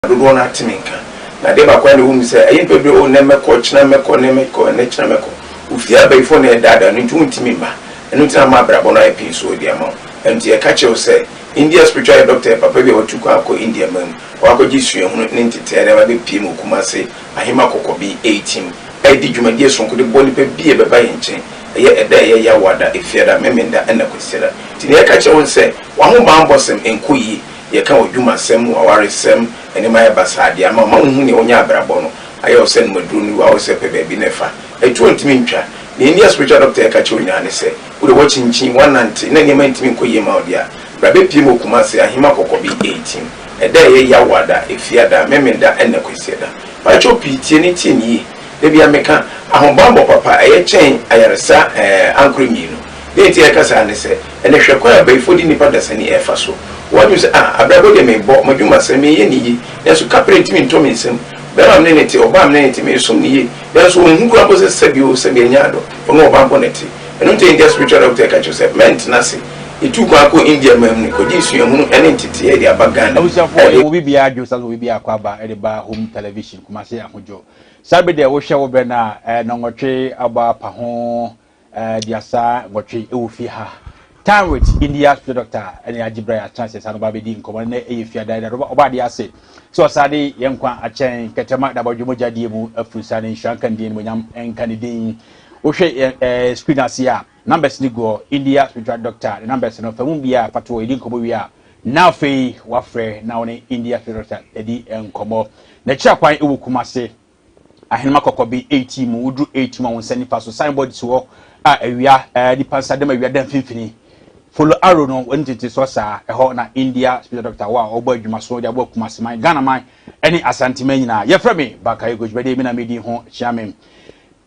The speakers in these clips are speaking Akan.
Dodoɔ no ate me nka. Na adeɛ baako a na ɛwɔ mu sɛ, ɛyɛ nnipa bebree, oh, nnɛ mɛkɔ, kyena mɛkɔ, nnɛ mɛkɔ, nnɛ kyena mɛkɔ. Wo fie abayifoɔ na ɛredaadaa no nti wontumi mma. Ɛno nti na ama abrabɔ no ayɛ pii so de ama wo. Ɛno nti yɛka kyerɛ wo sɛ, India spiritual doctor yɛ papa bi a watu kwan akɔ India man mu. Wakɔgye suahunu ne nteteɛ de aba abɛpue mu wɔ Kumasi, Ahema Kɔkɔbi, Eitim, redi dwumadie sononko de boa nnipa bi a ɛbɛba yɛn nkyɛn. Ɛyɛ ɛda a ɛyɛ Yawoada, Efiada, Memenda ɛna Kwasiada. Nti nea yɛka kyerɛ wo ne sɛ, w'ahobanbɔsɛm nkɔ yie. Yɛka w'adwumasɛm, w'awaresɛm, nneɛma ayɛ basaa de ama wo ma wonhu nea wonya abrabɔ no ayɛ wo sɛ nomaduro no wɔ sɛ pɛ baabi na ɛfa. Ɛtuo ntumi ntwa. Nea India spiritual doctor ɛka kyerɛ wo nyinaa ne sɛ, wode woakyinkyin, woanante na nneɛma ntumi nkɔ yie ma wo deɛ a, bra bɛpue mu wɔ Kumasi, Ahema Kɔkɔbi, 18. Ɛda a ɛyɛ Yawoada, Efiada, Memenda ɛna Kwasiada. Pakyɛw pii tie ne tie ne yie. Da biara meka, ahobammɔ papa ɛyɛ kyɛn ayaresa ɛɛ ankorɛ mmienu. Deɛ nti a yɛka saa ne sɛ, ɛnɛ hwɛ kwan a abayifoɔ de nnipa dasani ɛrefa so. Wɔadwene sɛ, ah, abrabɔ deɛ merebɔ, m'adwumasɛm, mereyɛ no yie, nanso kaprɛ ntumi ntɔ me nsam. Barima a me ne no te, ɔbaa a me ne no te, meresom no yie, nanso ɔnhu koraa mpo sɛ sɛbi o, sɛbi anya adɔ, ɔne ɔbaa mpo na ɛte. Ɛno nti India spiritual doctor ka kyerɛ wo sɛ, mɛntena ase. Yɛtuu kwan kɔɔ India man mu no, kɔgyee suahunu ne nteteeɛ de aba Ghana. Abusuafoɔ, yɛwɔ obi biara adwo sane sɛ obi biara akɔ aba de ba Home Television Kumasi Ahodwo. Saa bere deɛ wohwɛ wo berɛ no a, nnɔnwɔtwe abɔ apa ho 38 wɔ fie ha. Time with India Spirit Doctor ɛne agye berɛ a yɛatena ase saa no ba bɛdi nkɔmmɔ no ɛyɛ fiada ɛda ɔba adeɛ ase sɛ ɔsaa de yɛn nkwa akyɛn kɛtɛma dabɔdwe mogya die mu afiri saa ne nhyira nka ne din animuonyam nka ne din. Wohwɛ screen ase a numbers ne guɔ India Spiritual Doctor ne numbers no fa mu bia fa to yɛdi nkɔmmɔ wie a na afei wafrɛ na wo ne India Spiritual Doctor adi nkɔmmɔ. N'akyira kwan ɛwɔ Kumase Ahenema Kɔkɔbe 18 mu, woduru 18 mu a wo nsa nifa so signboard si hɔ a awia nipa nsa dam awia da mfimfini. Follow arrow no w'ani tete soɔ saa, ɛhɔ na India Spiritual Doctor wɔ a ɔbɔ adwuma so de aboa Kumase man, Ghana man ɛne Asante man nyinaa. Yɛfrɛ me Bakayoko, dwumadie mi na medi ho kyea me.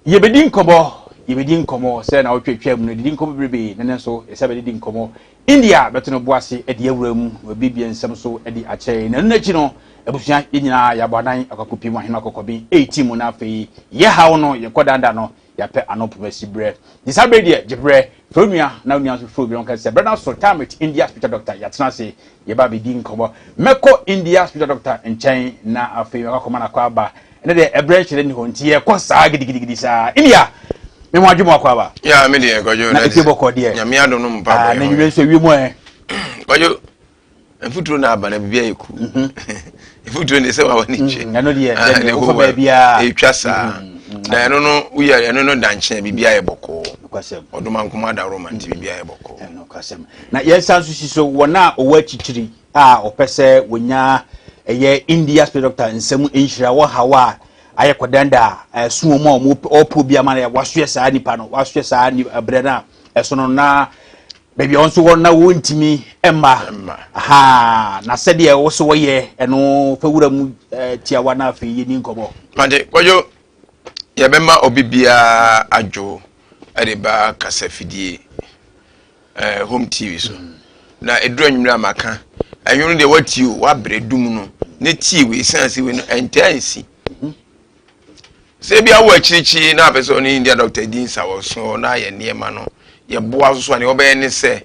Yɛbɛdi nkɔmmɔ, yɛbɛdi nkɔmmɔ sɛ na wotwe twam no, didi nkɔmmɔ bebrebe, na ne nso yɛsɛ bɛdidi nkɔmmɔ. India bɛto no bo ase de awura mu, na wabiebie nsɛm so de akyerɛ yɛn. Na ɛno n'akyi no, abusua yɛn nyinaa yɛabɔ anan akɔ akɔpie mu Ahema Kɔkɔben 18 mu, na afei yɛhaw no, yɛkɔ danda no, yɛapɛ ano poma si berɛ. Nti saa berɛ deɛ, gye berɛ, frɛ wo nua na wo nua nso frɛ obi na ɔnka sɛ berɛ no aso, time with India spiritual doctor, yɛatena ase, yɛba abɛdi nkɔmmɔ. Mɛkɔ India spiritual doctor nkyɛn na afei mɛkɔ akɔma no akɔ aba. Ɛnɛ deɛ ɛberɛ nhyɛ nni hɔ nti yɛkɔ saa gidigidigidi saa. India, me mo adwe mo akɔ aba. Ya me deɛ Kwadwo na efie bɔkɔ deɛ. Nyame adom no mpa bɔ. Na nwumire nso ewie mu ɛ. Kwadwo mfuturo na aba na biribi ayɛ ku. Mfuturo ne sɛ wawa ne twe. Ɛno deɛ deɛ wofa baabiara. Ɛtwa saa. Na ɛno no woyɛ ɛno no dankyɛn biribi ayɛ bɔkɔɔ. Ɔdoma nkoma adaworo ma nti biribi ayɛ bɔkɔɔ. Na yɛnsan nso si so wɔn a ɔwɔ akyikyiri a ɔpɛ sɛ wɔnya ɛyɛ India spirit doctor nsɛm nhyira wɔ haw a ayɛ kɔdanda a ɛso wɔn a wɔn ɔpɔ obi ama no wasoɛ saa nipa no wasoɛ saa brɛ no a ɛso no na baabi a wɔn nso wɔ na wɔntumi mma ha na sɛdeɛ wɔso wɔyɛ ɛno fɛwura mu tiawa na afei yɛ ni nkɔmɔ. Mate Kwadwo, yɛbɛma obi biara adwo ɛde ba kasa fidie Home TV so na ɛduru anwummerɛ a maka ɛnwono deɛ watie o wabrɛ dum no ne tie wei san si wei no ɛntaa nsi sɛ bi awɔ akyirikyiri na apɛ sɛ ɔne India doctor di nsawɔso na ayɛ nneɛma no yɛboa so so a nea wɔbɛyɛ ne sɛ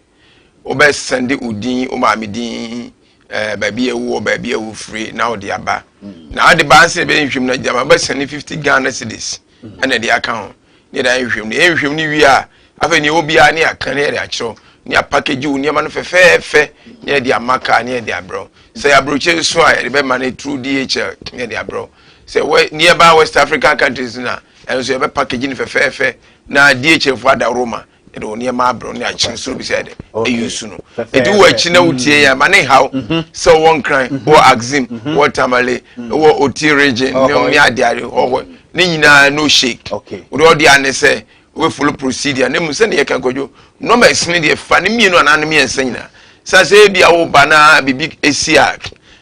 wobɛsɛnde wo din, wo maame din, baabi a ɛwɔ, baabi a wofiri na wode aba na wode ba ansa bɛyɛ nhwɛmu no agyama wobɛsɛnde 50 Ghana cedis ɛna ɛde aka ho ne yɛde ayɛ nhwɛmu no. Yɛyɛ nhwɛmu no wie a, afei nea ɛwɔ biara ne yɛaka ne yɛde akyerɛw ne yɛapakegye wo nneɛma no fɛfɛɛfɛ ne yɛde ama kaa ne yɛde abrɛ wo. Sɛ yɛ aburokyire nso a, yɛde bɛma no through DHL ne yɛde abrɛ wo. Sɛ nearby West African countries no a, ɛno nso yɛbɛpakegye no fɛfɛɛfɛ na DHL fo adaworo ma yɛde wo nneɛma abrɛ wo ne akyerɛ soro bi sɛ yɛde ɛyi su no. Eti wɔ akyi na wotie yɛn ma ne haw sɛ wɔ Nkran, wɔ Axim, wɔ Tamale, wɔ Oti region ne ade ade hɔ ne nyinaa no shake. Wode ɔde ane sɛ wobɛ follow procedure ne mu sɛdeɛ yɛka Kwadwo nɔma ɛsene deɛ fa ne mmienu anaa ne mmiɛnsa nyinaa sɛ sɛ ebi a woba na biribi esi a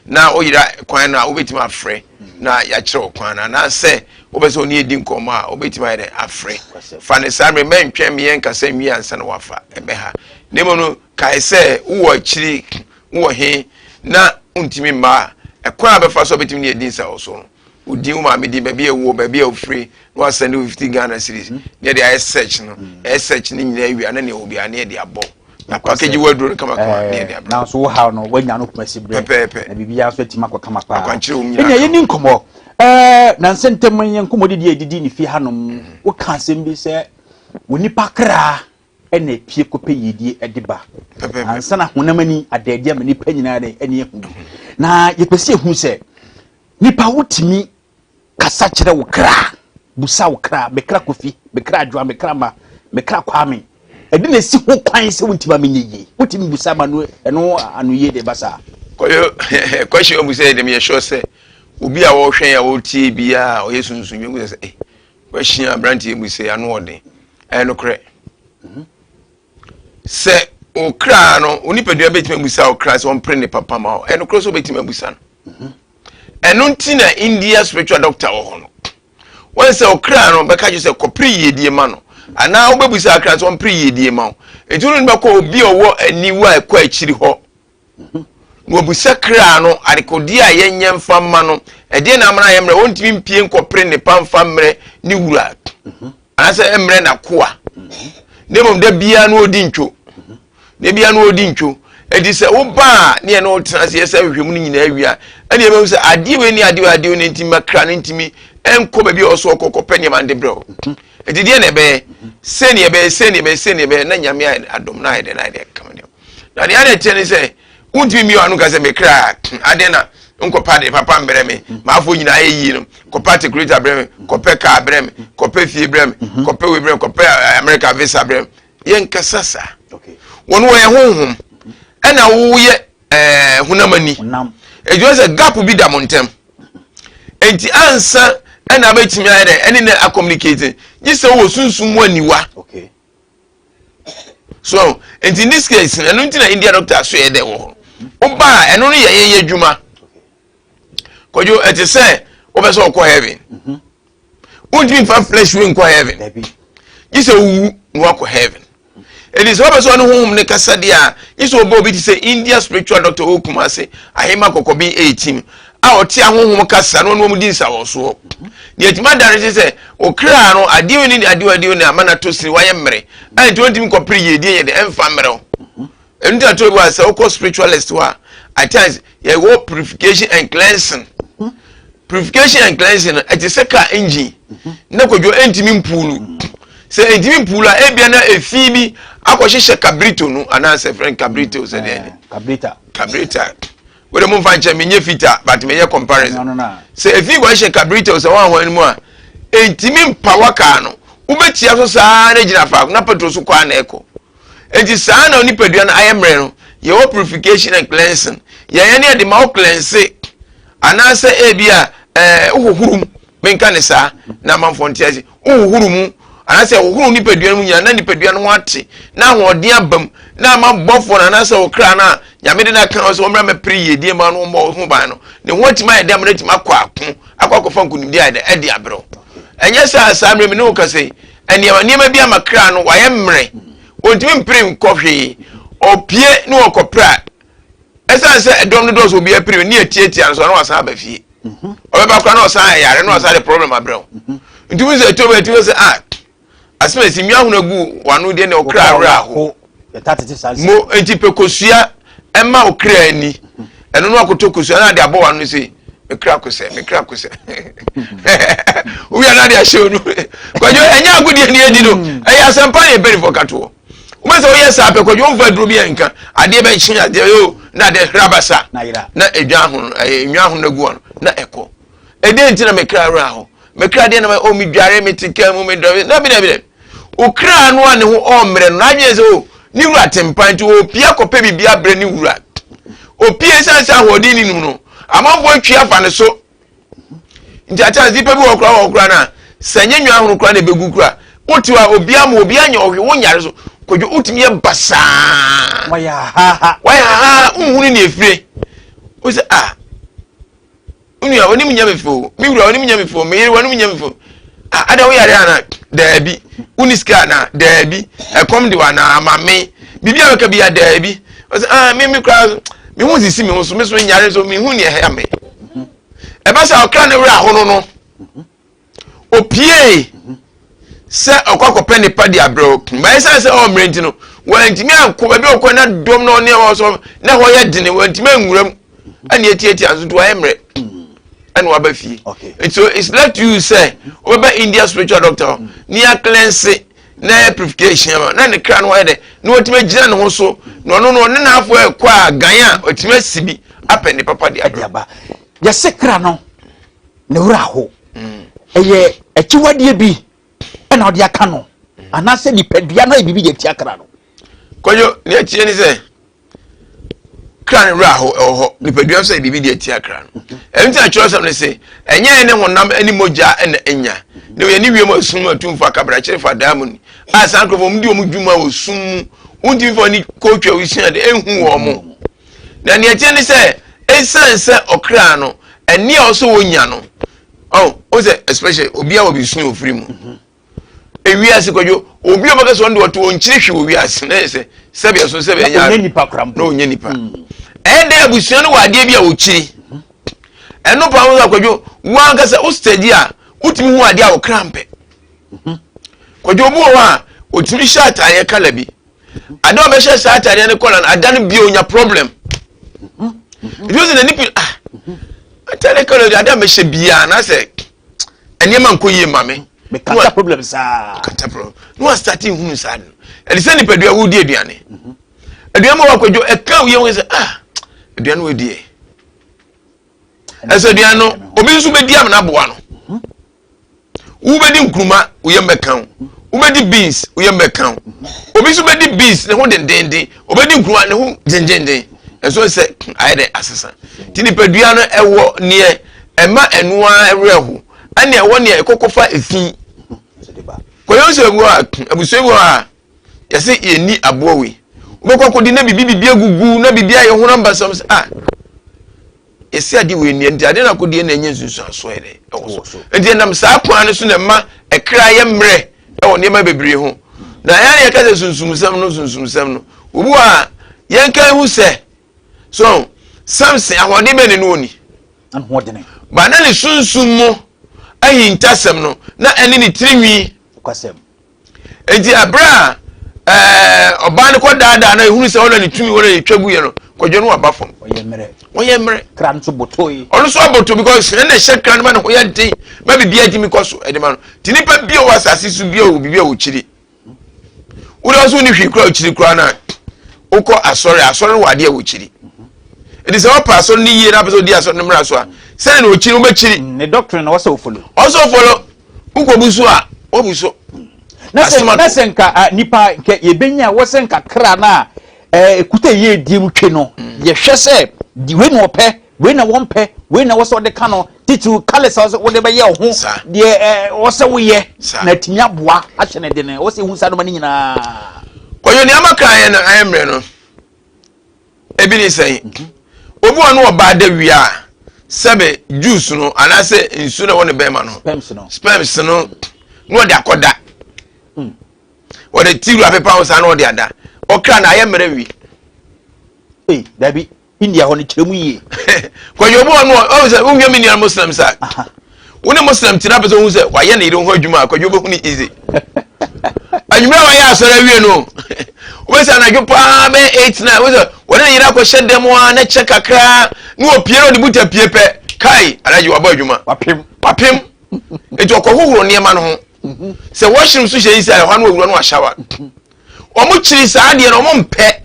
na woyera kwan no a wobɛtumi afrɛ na yɛakyerɛ wo kwan no anaasɛ wobɛ sɛ ɔne yɛdi nkɔmmɔ a wobɛtumi ayɛ dɛ afrɛ fa ne saa mmerɛ mɛntwɛn meyɛ nkasa nwie ansa na wafa ɛbɛha na mmom no kae sɛ wowɔ akyiri wowɔ he na wontumi mma a ɛkwan a bɛfa so a wobɛtumi ne yɛdi nsa wɔ so no wo din, wo maame din, baabi a ɛwɔ, baabi a wofiri na wasɛnde wo 50 Ghana cedis na yɛde ayɛ search no ɛyɛ search no nyinaa wie a na nea ɛwɔ biara na yɛde abɔ. Package waduro no kamakama ne yɛde abrɛ. Nanso wo haw no wanya no Kumasi berɛ. Pɛpɛɛpɛ. Na biribiara nso atumi akɔ kama paa. Akwankyerɛ wɔ mu nyinaa. Ɛnna yɛni nkɔmmɔ. Ɛɛ nansa ntam yɛn nkɔmmɔdidi a yɛdidi ne fie hanom, woka asɛm bi sɛ onipa kra ɛna epie kɔpɛ yiedie ɛde ba. Pɛpɛɛpɛ. Ansa na honam ani ada adi ama nipa nyinaa dɛ ɛne ehu bi. Na yɛpɛ sɛ ehu sɛ nipa wotumi kasa kyerɛ wo kra, busa wo kra, me kra Kofi, me kra Adwoa, me kra Ma, me kra Kwame. Ɛde na esi ho kwan sɛ wontumi amenyɛ yie. Wotumi busa ma no ɛno ano yie de ba saa. Kɔyɔ question obu sɛ ɛdɛm yɛ sure sɛ obi a wɔhwɛ yɛ a wɔtie biara a ɔyɛ sunsun bi sɛ eh question aberanteɛ mu sɛ ano ɔden. Ɛyɛ nokorɛ. Sɛ okra no onipadua bɛtumi abusa okra sɛ ɔmpere ne papa ma wo, ɛyɛ nokorɛ sɛ wobɛtumi abusa no. Ɛno nti na India spiritual doctor wɔ hɔ no. Wɔn sɛ okra no bɛka kyerɛ sɛ kɔpere yiedie ma no, anaa wobɛbusa akra sɛ ɔmpere yiedie ma wo. Nti wo ne no bɛkɔ obi a ɔwɔ aniwa a ɛkɔ akyiri hɔ na wabusa kra no adekodeɛ a yɛnyɛ mfa mma no, ɛdeɛ na amana yɛ mmerɛ ɔntumi mpie nkɔpere ne pa mfa mmerɛ ne wura anaasɛ mmerɛ n'akoa, na mmom da biara no ɔdi ntwo, da biara no ɔdi ntwo. Enti sɛ woba a ne yɛne wo tena ase yɛsɛ nhwehwɛmu no nyinaa wie a, ɛne yɛbɛhu sɛ adeɛ wei ne adeɛ wei adeɛ wei ne nti ma kra no ntumi nkɔ baabi a ɔsɔ ɔkɔ kɔpɛ nneɛma no de brɛ wo. Enti deɛ na ɛbɛyɛ sei ne ɛbɛyɛ sei ne ɛbɛyɛ sei ne ɛbɛyɛ na Nyame ayɛ adom na ayɛ dɛ na ayɛ dɛ kama deɛ. Na deɛ ana ɛteɛ ne sɛ wontumi mmie w'ano nka sɛ me kra adeɛ na nkɔpa de papa mbrɛ me, maafoɔ nyinaa ayɛ yie no, kɔpɛ articulator brɛ me, kɔpɛ car brɛ me, kɔpɛ fie brɛ me, kɔpɛ wei brɛ me, kɔpɛ America visa brɛ me. Yɛnkasa saa. Wɔn wɔyɛ honhom ɛna woyɛ ɛɛ honam ani. Ɛdwuma sɛ gap bi da mo ntɛm. Enti ansa ɛna abɛtumi ayɛ dɛ ɛne ne acommunicate gye sɛ wowɔ sunsum mu aniwa. So nti in this case ɛno nti na India doctor so yɛ dɛ wɔ hɔ. Woba a ɛno no yɛ yɛn yɛ adwuma. Kwadwo ɛte sɛ wobɛ sɛ ɔkɔ heaven. Wontumi nfa flesh wei nkɔ heaven. Gye sɛ wowu na wakɔ heaven. Ɛdi sɛ wobɛ sɛ ɔne honhom ne kasa deɛ a gye sɛ ɔbɔ obi te sɛ India spiritual doctor wɔ Kumase Ahema Kɔkɔben 18 a ɔte ahonhom kasa na ɔne wɔn di nsawɔsoɔ. Deɛ ɛtumi adane te sɛ okra no adeɛ wei ne adeɛ wei adeɛ wei ne ama no atɔ sini wayɛ mmere a nti wɔntumi nkɔpere yiedie yɛ de ɛmfa mmerɛw. Ɛno nti ato bi wɔ sɛ wokɔ spiritualist hɔ a at times yɛwɔ purification and cleansing. Purification and cleansing no ɛte sɛ car engine na kwadwo ɛntumi mpuulu. Sɛ ɛntumi mpuulu a ebia na efi bi akɔhyehyɛ cabrito no anaasɛ frɛ no cabrito sɛ deɛ ne. Cabrita. Cabrita. Wode mo mfa nkyɛn menyɛ fita but meyɛ comparison. Sɛ efi kɔhyehyɛ cabrito sɛ wɔn ahoa no mu a ɛntumi mpawa car no. Wobɛtia so saa na gyina faako na petrol so kɔ a na ɛkɔ. Enti saa na onipadua no ayɛ mmerɛ no, yɛwɔ purification and cleansing. Yɛyɛ ne yɛde ma wo cleanse anaasɛ ebi a ɛɛ wohohoro mu, menka ne saa na amanfoɔ nte ase. Wohohoro mu anaasɛ wohoro nipadua no mu nyinaa na nipadua no ho ate na ahoɔden aba mu na ama bɔfoɔ no anaasɛ wo kra no a Nyame de no aka sɛ wɔmmra mɛpere yiedie ma no wɔmmɔ ho ban no ne ho atumi ayɛ dɛ ama no atumi akɔ ako akɔ akɔfa nkonimdie ayɛ dɛ ɛde abrɛ wo. Ɛnyɛ saa saa mmerɛ mi ne wo kasa yi nneɛma nneɛma bi ama kra no wayɛ mmerɛ ɔntumi mpere nkɔ hwee ɔpie ne ɔkɔpere a ɛsiane sɛ ɛdɔm no dɔɔso obi apere ne atiatia no so na wasan aba fie ɔbɛba koraa na ɔsan ayare na ɔsan de problem abrɛ wo nti wo sɛ ɛtɔ bi ɛtumi sɛ ah asɛm ɛsi nwa ahono agu wano deɛ na ɔkra awerɛ aho mo nti pɛ kosua ɛma ɔkra ani ɛno no akoto kosua na ade abɔ wano sei mekra kosɛ mekra kosɛ wowia na ade ahyɛ onu kwadwo ɛnyɛ agodeɛ ne adi no ɛyɛ asɛmpa ne mpanyinfoɔ ka toɔ wobɛ sɛ woyɛ saa pɛ kwadwo womfa aduro bi ɛnka adeɛ bɛkye adeɛ yo na adeɛ hra basa na ɛdwa ahono ɛyɛ nwa ahono agu ano na ɛkɔ ɛdeɛ nti na mekra werɛ aho mekra deɛ na o medware mete kaa mu medɔ na bi na bi na okra no a ne ho ɔmmerɛ no n'adwene sɛ o ne wura tempa nti opia kɔpɛ biribi abrɛ ne wura opie sane sɛ ahoɔden ne num no amanfoɔ atwi afa ne so nti akyɛ nipa bi wɔ kora wɔ kora no a sɛ nyɛ nwa ahono kora na ɛbɛgu kora wote a obi ama obi anya ɔhwe wo nyare so kwadwo wotumi yɛ basaa wayɛ haha wayɛ haha nhunu ne efire wo sɛ ah nua onim nyɛ me fɛ o me wura onim nyɛ me fɛ o me yere onim nyɛ me fɛ o ah ada wo yare ana daabi woni sika ana daabi ɛkɔm de wa ana ama me biribi a bɛka bi ya daabi ɔsɛ ah me me kora me ho sisi me ho so me so nyare so me ho ne ɛhɛ me ɛba sɛ ɔkra ne werɛ ahono no opiee sɛ ɔkɔ akɔpɛ nipa de abrɛ o ba ɛsiane sɛ ɔwɔ mmerɛ nti no Wɔntumi ankɔ baabi a ɔkɔ na dɔm na ɔne ɛwɔ so na ɛhɔ yɛ dene, wɔntumi anwura mu ɛna etiatia nso nti wɔayɛ mmerɛ ɛna waba fie. So it's left to you sɛ wɔbɛba India spiritual doctor hɔ ne yɛ cleanse na yɛ purification ama na ne kra no ayɛ dɛ na wɔtumi agyina ne ho so na ɔno no ɔne n'afɔ ɛkɔ a gan a ɔtumi asi bi apɛ ne papa de aba. Yɛse kra no ne werɛ aho ɛyɛ akyiwadeɛ bi ɛna ɔde aka no anaasɛ nipadua no ayɛ biribi de atia kra no. Kwadwo, nea ɛteɛ ne sɛ kra no werɛ aho ɛwɔ hɔ, nipadua nso ayɛ biribi de atia kra no. Ɛno nti na kyerɛwsɛm no se ɛnyɛ yɛn ne honam ne mogya na anya, na yɛne wiem asum atumfo akabrakyerefo adaemone a saa nkurɔfo wɔn di wɔn dwuma wɔ sum mu, wontumi fa wɔn ani kɔtwa wusua de enhu wɔn mo. Na nea ɛteɛ ne sɛ esiane sɛ ɔkra no ɛne a ɔsɛ wɔnya no ɔn o sɛ especially obi a wɔbi sun ofiri mu ewiase kwadwo obi a ɔbɛka sɛ ɔno de ɔto ɔnkyiri hwee wɔ wiase na yɛ sɛ sɛbi ɛso sɛbi ɛnyɛ ɔnyɛ nipa kora mpo na ɔnyɛ nipa ɛyɛ dɛ abusua no wɔ adeɛ bi a ɔkyiri ɛno pa ho sɛ kwadwo wo ankasa wo steady a wotumi hu adeɛ a ɔkra mpɛ kwadwo obi wɔ hɔ a ɔtumi hyɛ ataadeɛ kala bi ada ɔbɛhyɛ saa ataadeɛ no kɔla no ada no bio ɔnya problem ebi sɛ n'ani pi ah ataadeɛ kɔla de ada mɛhyɛ biara na sɛ nneɛma nkɔ yie ma me mekata problem saa kata problem na wa start nhunu saa no ɛde sɛ nipadua wodi aduane aduane ma wakɔdwo ɛka wo yɛ ho sɛ ah aduane wɔ die ɛsɛ aduane no obi nso bɛdi amena aboa no Wobɛdi nkruma, wo yam bɛka wo. Wobɛdi beans, wo yam bɛka wo. Obi nso bɛdi beans, ne ho dendenden. Obɛdi nkruma, ne ho dendenden. Ɛso sɛ ayɛ dɛ asesa. Nti nipadua no ɛwɔ neɛ ɛma ɛno ara werɛ ho, ɛne ɛwɔ neɛ ɛkɔkɔfa efi. Kɔyɛ sɛ ebi wɔ a, abusua bi wɔ a, yɛsɛ yɛnni aboa wei. Wobɛkɔ akɔdi na biribi biribi agugu na biribi ayɛ honam basam sɛ ah. Yɛsi ade wei nni nti ade no akodie na ɛnyɛ nsunsuansoɔ yɛ dɛ ɛwɔ so. Nti ɛnam saa kwan no so na ɛma ɛkra yɛ mmerɛ ɛwɔ nneɛma bebree ho. Na yɛn a yɛka sɛ sunsumsɛm no sunsumsɛm no, obi wɔ a yɛnka ehu sɛ so Samson ahoɔden bɛn na ne ɔni? Ba na ne sunsum mu ahintasɛm no na ɛne ne tirinwi. Enti ɛberɛ a ɛɛ ɔbaa no kɔ daadaa na ehunu sɛ ɔna ne tumi wɔna ne twa gu yɛ no, kwadwo no waba fam. Ɔyɛ mmerɛ. Ɔyɛ mmerɛ. Kra no nso boto yi. Ɔno nso aboto because ɛna ɛhyɛ kra no ma ne ho yɛ den ma biribi atumi kɔ so ɛde ma no. Ti nipa bi a ɔwɔ asase so bi a ɔwɔ biribi a ɔkyiri. Wode ɔso ne hwee kura ɔkyiri kura no a wokɔ asɔre asɔre no wɔ adeɛ a wɔkyiri. Ɛti sɛ wɔpɛ asɔre no yie na apɛ sɛ ɔdi asɔre no mmara so a sɛne na ɔkyiri wobɛkyiri. Ne doctrine na ɔsɛ ɔfolo. Ɔsɛ ɔfolo. Wokɔbu so a, woabu so. Na sɛ na sɛ nka nipa nka yɛbɛnya wɔ sɛ nka kra no a ɛkuta yie die mu twe no mm. yɛhwɛ sɛ wei na ɔpɛ wei na wɔmpɛ wei na wɔsɛ ɔde ka no titiriw colours a wɔde bɛyɛ wo ho deɛ wɔsɛ woyɛ na atumi aboa ahyɛ ne dene wɔsɛ ehu saa nneɛma no nyinaa. Kɔyɔ nneɛma kra yɛ no ayɛ mmerɛ no. Ebi ne sɛn? Obi wɔ no ɔbaa da wie a, sɛbe juice no anaasɛ nsuo na ɛwɔ ne bɛrima no, sperms no, sperms no na ɔde akɔda. Hmm. Wɔde ti wura pepa ho saa na ɔde ada. Ɔkra na ayɛ mmerɛ wie. Ee, dabi, India hɔ no kyerɛ mu yie. Kwadwo obi wɔ no ɔwɔ sɛ wohwɛ me nua Muslim sa. Wo ne Muslim tena pɛ sɛ wohu sɛ wayɛ ne yere ho adwuma a kwadwo bɛhu ne easy. Anwummerɛ a wayɛ asɔre awie no wobɛsɛ anadwo paa bɛyɛ 8 9 wosɛ wɔne ne yere akɔhyɛ dɛm a na kyɛ kakraa na wɔpie na ɔde buta pie pɛ kai alagye wabɔ adwuma wapem wapem nti ɔkɔhohoro nneɛma no ho sɛ washroom so hyɛ yi sɛ ɛhɔ no wɔwura no wahyɛwa Wɔn kyiri saa adeɛ no, wɔn mpɛ.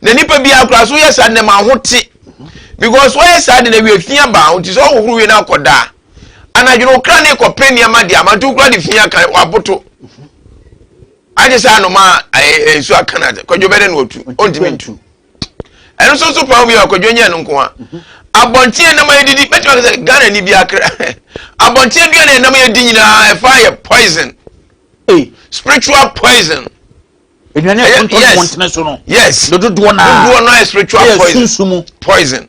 Na nipa bi akora so yɛ saa deɛ ma ho te. Because wɔyɛ saa deɛ na wie fi aba ho ti sɛ ɔhohoro wie na akɔ daa. Anadwo no okra ne kɔpɛ nneɛma de ama nti okura de fi aka waboto. Agye sɛ anoma a nsu aka na kwadwo bɛdɛ na otu. Ontumi ntu. Ɛno nso so paa bi a kwadwo nyɛ no nko a. Abɔnten a nam ayɛ didi bɛtumi aka sɛ Ghana ni bi akra. Abɔnten aduane a nam yɛ di nyinaa ɛfa yɛ poison. Hey. Spiritual poison. Aduane a ɛtontɔn yes. mmɔntene so no. Yes. Dodoɔ naa. Dodoɔ naa spiritual poison. Sunsumu. Poison.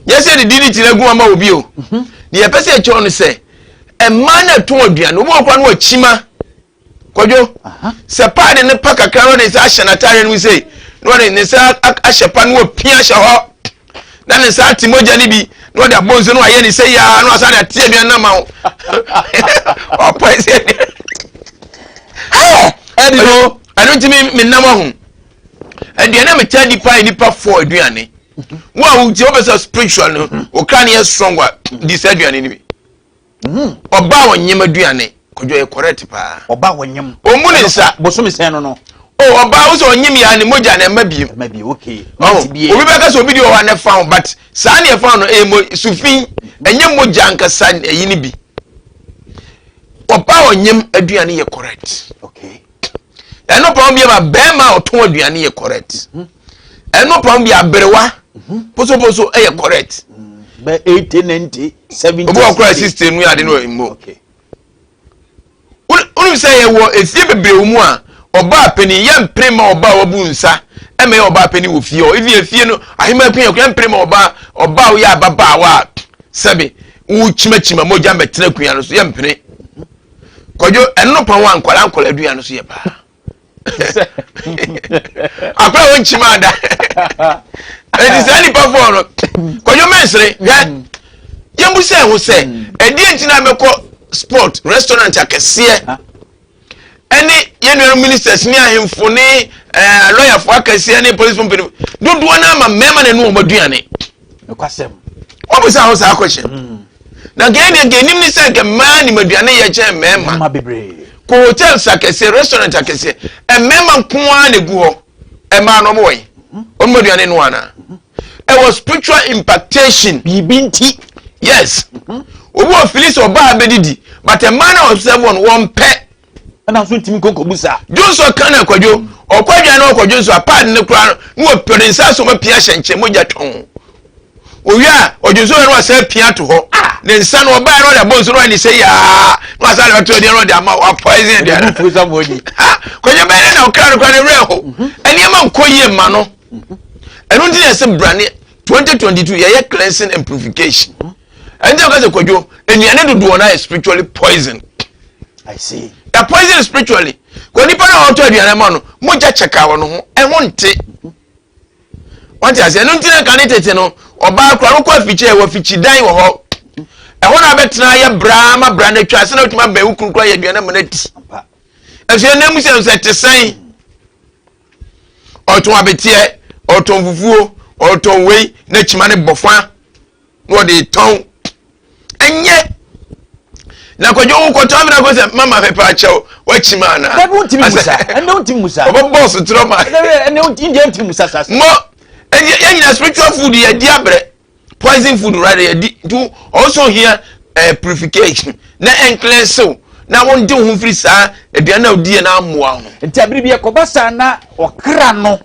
Yɛ sɛ didi ne tiri agu ama obi o. Mhm. Deɛ yɛpɛ sɛ ɛkyɛw no sɛ mmaa na ɛtɔn aduane obi wɔ kora no akyima kwadwo sɛ paade ne pa kakra no de nsa ahyɛ n'ataare no mu sei na ɔde ne nsa ahyɛ pa no wapia ahyɛ hɔ na ne nsa ate mogya no bi na ɔde abɔ nsu no ayɛ ne sɛ yaa na ɔsan de ate aduane no ama wo ɔpɔ ɛsɛ ɛdi no. Ɛno nti me menam ahu aduane a metaa di paa yɛ nipa fɔ aduane. Wo a wotie wopɛ sɛ spiritual no okra no yɛ strong a, di saa aduane no bi. Ɔbaa ɔnyem aduane kɔdwo yɛ correct paa. Ɔbaa ɔnyem. Ɔmu ne nsa. Bosome sɛn no? O ɔbaa wo sɛ ɔnyem yɛ a ne mogya na ɛma biem. Ɛma biem, okay. Oh, obi bɛka sɛ obi di wɔ hɔ a ne fa ho, but saa ne ɛfa ho no ɛyɛ mo sufin, ɛnyɛ mogya ankasa ɛyi ne bi. Ɔbaa ɔnyem aduane yɛ correct. Okay. Ɛno pɔn bi ma bɛrima a ɔtɔn aduane yɛ correct. Ɛno pɔn bi aberewa posoposo ɛyɛ correct. Bɛ 80, 90, 70. Obi wɔ kora 60 nu ade no mmo. Okay. Wonim sɛ yɛwɔ efie bebree wɔ mu a ɔbaa panin yɛ mpere ma ɔbaa wabu nsa ɛma yɛ ɔbaa panin wɔ fie hɔ. Efi efie no ahema kun yɛ mpere ma ɔbaa woyɛ ababaawa a sɛbe wokyimakyima mogya mbɛtena kunya no so yɛ mpere. Kwadwo ɛno pa ho a nkwadaa nkwadaa aduane no so yɛ paa. Akwadaa wɔn nkyim ada. Eti saa nipa fɔɔ no kwadwo mɛnsere hwɛ yɛn bu sɛ ɛho sɛ ɛdeɛ nti na bɛkɔ sport restaurant akɛseɛ ɛne yɛn nuanom ministers ne ahemfo ne ɛɛ lɔyafoɔ akɛseɛ ne polisi mpanyinfo dodoɔ no ama mmarima na ɛnu wɔn aduane. Nokwasɛm. Wɔn bisa ho saa question. Na nka yɛn deɛ nka enim ne sɛ nka mmaa nim aduane yɛ kyɛn mmarima. Mmarima bebree. Kɔ hotels akɛseɛ, restaurant akɛseɛ, mmarima nko ara na egu hɔ. Mmaa no wɔn wɔ yi. Wɔn aduane no ana. Ɛwɔ spiritual impactation. Biribi nti. Yes. Obi wɔ fili sɛ ɔbaa bɛdidi, but mmaa na wɔsɛ wɔn wɔn pɛ. Ɛna nso ntumi nkɔ nkɔbu saa. Johnson kan na kwadwo ɔkɔ aduane na ɔkɔ Johnson apaade ne kora no na wɔpɛ ne nsa so wɔapia hyɛ nkyɛn mogya twɔn. Owie a ɔdwonso yɛ no wasan apia to hɔ. Ne nsa no ɔbaa no ɔde abɔ nso no wayɛ ne sɛ yaa na wasan de ɔto aduane ɔde ama wa poison aduane. Kwadwo bɛyɛ na ɔkra no kora ne werɛ ho. Nneɛma nkɔ yie mma no. Ɛno nti na ɛsɛ brane 2022 yɛyɛ cleansing and purification. Ɛnti na ɔka sɛ kwadwo nnuane dodoɔ no ayɛ spiritually poison. I see. The poison spiritually. Kò nipa na ɔtɔ aduane ma no, mogya kyɛka wɔ no ho, ɛho nte. Wɔn ti ase, ɛno nti na nka ne tete no, ɔbaa kora no kɔ afikyi ɛwɔ afikyi dan wɔ hɔ. Ɛhɔ na abɛtena ayɛ braa ma bra no atwa ase na otumi abɛn wo kunu kora yɛ aduane ma no adi. Ɛso yɛn nan mu sɛ sɛ te sɛn. Ɔtɔn abeteɛ, ɔtɔn fufuo, ɔtɔn wei na kyima ne bɔ fa. Na wɔde tɔn ɛnyɛ na kwadwo wo kɔtɔ amena kɔ sɛ mama mepa akyɛw wakyi ma anaa. Dabi wontumi musa ɛnɛ wontumi musa. Ɔbɛbɔ sotorɔ ma. Ɛnɛ wontumi wontumi musa saa. Mɔ ɛyɛ yɛn nyina spiritual food yɛ di abrɛ poison food right yɛ di nti also hia eh, purification na ɛncleanse na wɔn de ho firi saa aduane na odi yɛ na amoa ho. Nti abiri bi ɛkɔba saa na ɔkra no.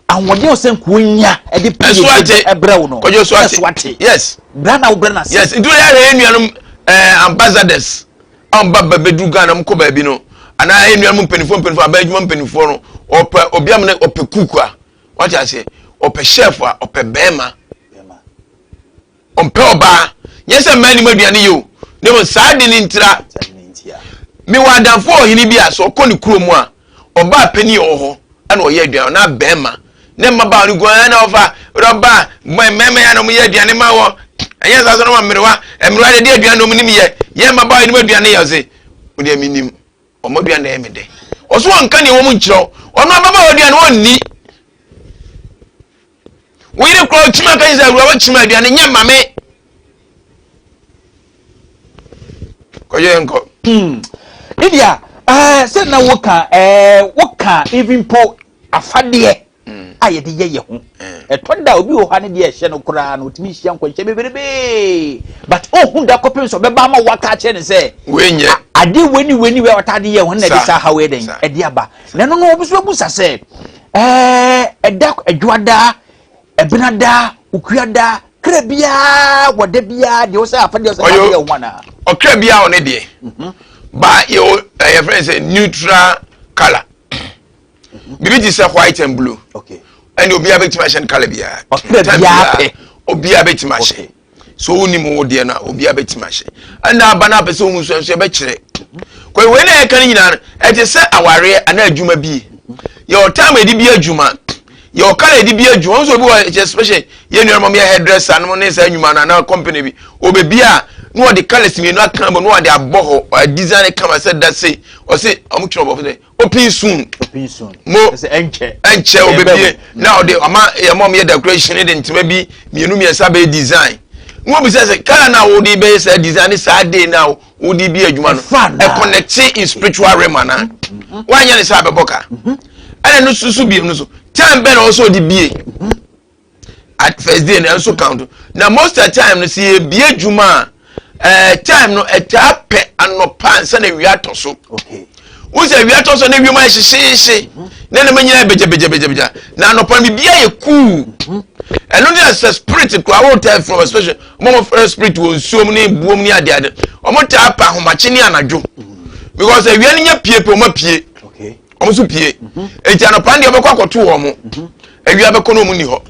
Ahoɔden a ɔsɛ nka onya de pɛ Ɛso ate. ɛbrɛ wo no. Kwadwo so ate. Ɛso ate. Yes. Bra na wobrɛ no ase. Yes. Nti wɔyɛ ahwɛ yɛn nuanom ɛɛ ambassadors a wɔn ba ba bɛduru Ghana wɔn kɔ baabi no anaa yɛn nuanom mpanimfoɔ mpanimfoɔ aban adwuma mpanimfoɔ no ɔpɛ obi amena ɔpɛ cook a wate aseɛ ɔpɛ chef a ɔpɛ bɛrima. Ɔmpɛ ɔbaa. Nyɛ sɛ mmaa nim aduane yɛ o, na mmom saa ade no ntira. Mewɔ adamfo ɔhene bi a sɛ ɔkɔ ne kurom a, ɔbaa panin a ɔwɔ hɔ na ɔyɛ aduane, ɔna bɛrima. Ne mmabaawa no guan na ɔfa rɔba mmarima yɛ na wɔyɛ aduane ma wɔ. Ɛnyɛ saa sɛ na mmerewa, mmerewa deɛ de aduane na wɔn nim yɛ. Yɛ mmabaawa nim aduane yɛ ɔse, wo deɛ menim. Wɔn aduane na ɛyɛ me dɛ. Ɔso wɔnka nea ɛwɔ mu nkyerɛ wo. Ɔno ababaawa aduane ɔnni. Wo yere koraa ɔkyim aka sɛ awura wakyim aduane nyɛ ma me. Kɔyɛ yɛn kɔ. Lydia, eh, sɛ na woka eh, woka even po afadeɛ a yɛde yɛ yɛ ho. Ɛtɔ da obi wɔ hɔ a ne deɛ ɛhyɛ no koraa no otumi hyia nkwanhyia bebrebe but ohun da kɔpem sɛ ɔbɛba ama waka akyerɛ ne sɛ wei nyɛ adeɛ wei ne wei ne wei a ɔtaa de yɛ ho na ɛde saa haw yɛ dɛn ɛde aba. Na ɛno no obi nso bɛbusa sɛ ɛɛ ɛda adwoada ɛbenada okuada kra biara wɔ da biara deɛ ɔsɛ afadeɛ ɔsɛ adeɛ ho anaa. Ɔkra biara wɔ ne deɛ ba yɛ ɛyɛ fɛn sɛ neutral colour. Biribi te sɛ white and blue. Ɛne obiara bɛtumi ahyɛ no colour biara. Ɔkra biara pɛ. Obiara bɛtumi ahyɛ. So wonim wo deɛ no a obiara bɛtumi ahyɛ. Ɛna aba no apɛ sɛ wohu nso nso yɛbɛkyerɛ. Kɔ wei na yɛka no nyinaa no ɛte sɛ awareɛ anaa adwuma bi. Yɛwɔ time a yɛde bi adwuma. Yɛwɔ colour yɛde bi adwuma. Wɔn nso obi wɔ especially yɛn nuanom yɛ hairdresser nom ne saa nnwuma no anaa company bi. Ɔbɛbi a Na wɔde colours mmienu aka bɔ na wɔde abɔ hɔ, ɔyɛ design kama sɛ da sei. Ɔse ɔmo twerɛ bɔfo sɛ open soon. Open soon. Mo ɛsɛ ɛnkyɛ. Ɛnkyɛ obebie na ɔde ɔma yɛ mɔ yɛ decoration ne de ntoma bi mmienu mmiɛnsa bɛyɛ design. Na wɔn bisa sɛ colour na wɔde bɛyɛ saa design ne saa day na wɔde bi adwuma no ɛconnect in spiritual realm ana wɔanyɛ ne saa abɛbɔ ka. Ɛna no soso biem no so time bɛn na ɔsɔ ɔde bie at first day na ɛnso count. Na most of the time no, sɛ yɛbie adwuma a, time no ɛtaa pɛ anɔpa ansa na wia atɔ so. Wosɛ wia atɔ so na wiem ayɛ hyehyeehye na nneɛma nyinaa bɛgyabɛgyabɛgyabɛgya, na anɔpa no biribiara yɛ cool. Ɛno de sɛ spirit kora wɔtaa from, especially wɔn a wɔfrɛ spirit wɔ nsuom ne buom ne adeade, wɔn taa pa ahomakye ne anadwo because awia no nya pie pɛ, wɔn apue. Wɔn nso pie eti anɔpa no deɛ, wɔbɛkɔ akɔto wɔn, awia bɛkɔ na wɔn ni hɔ.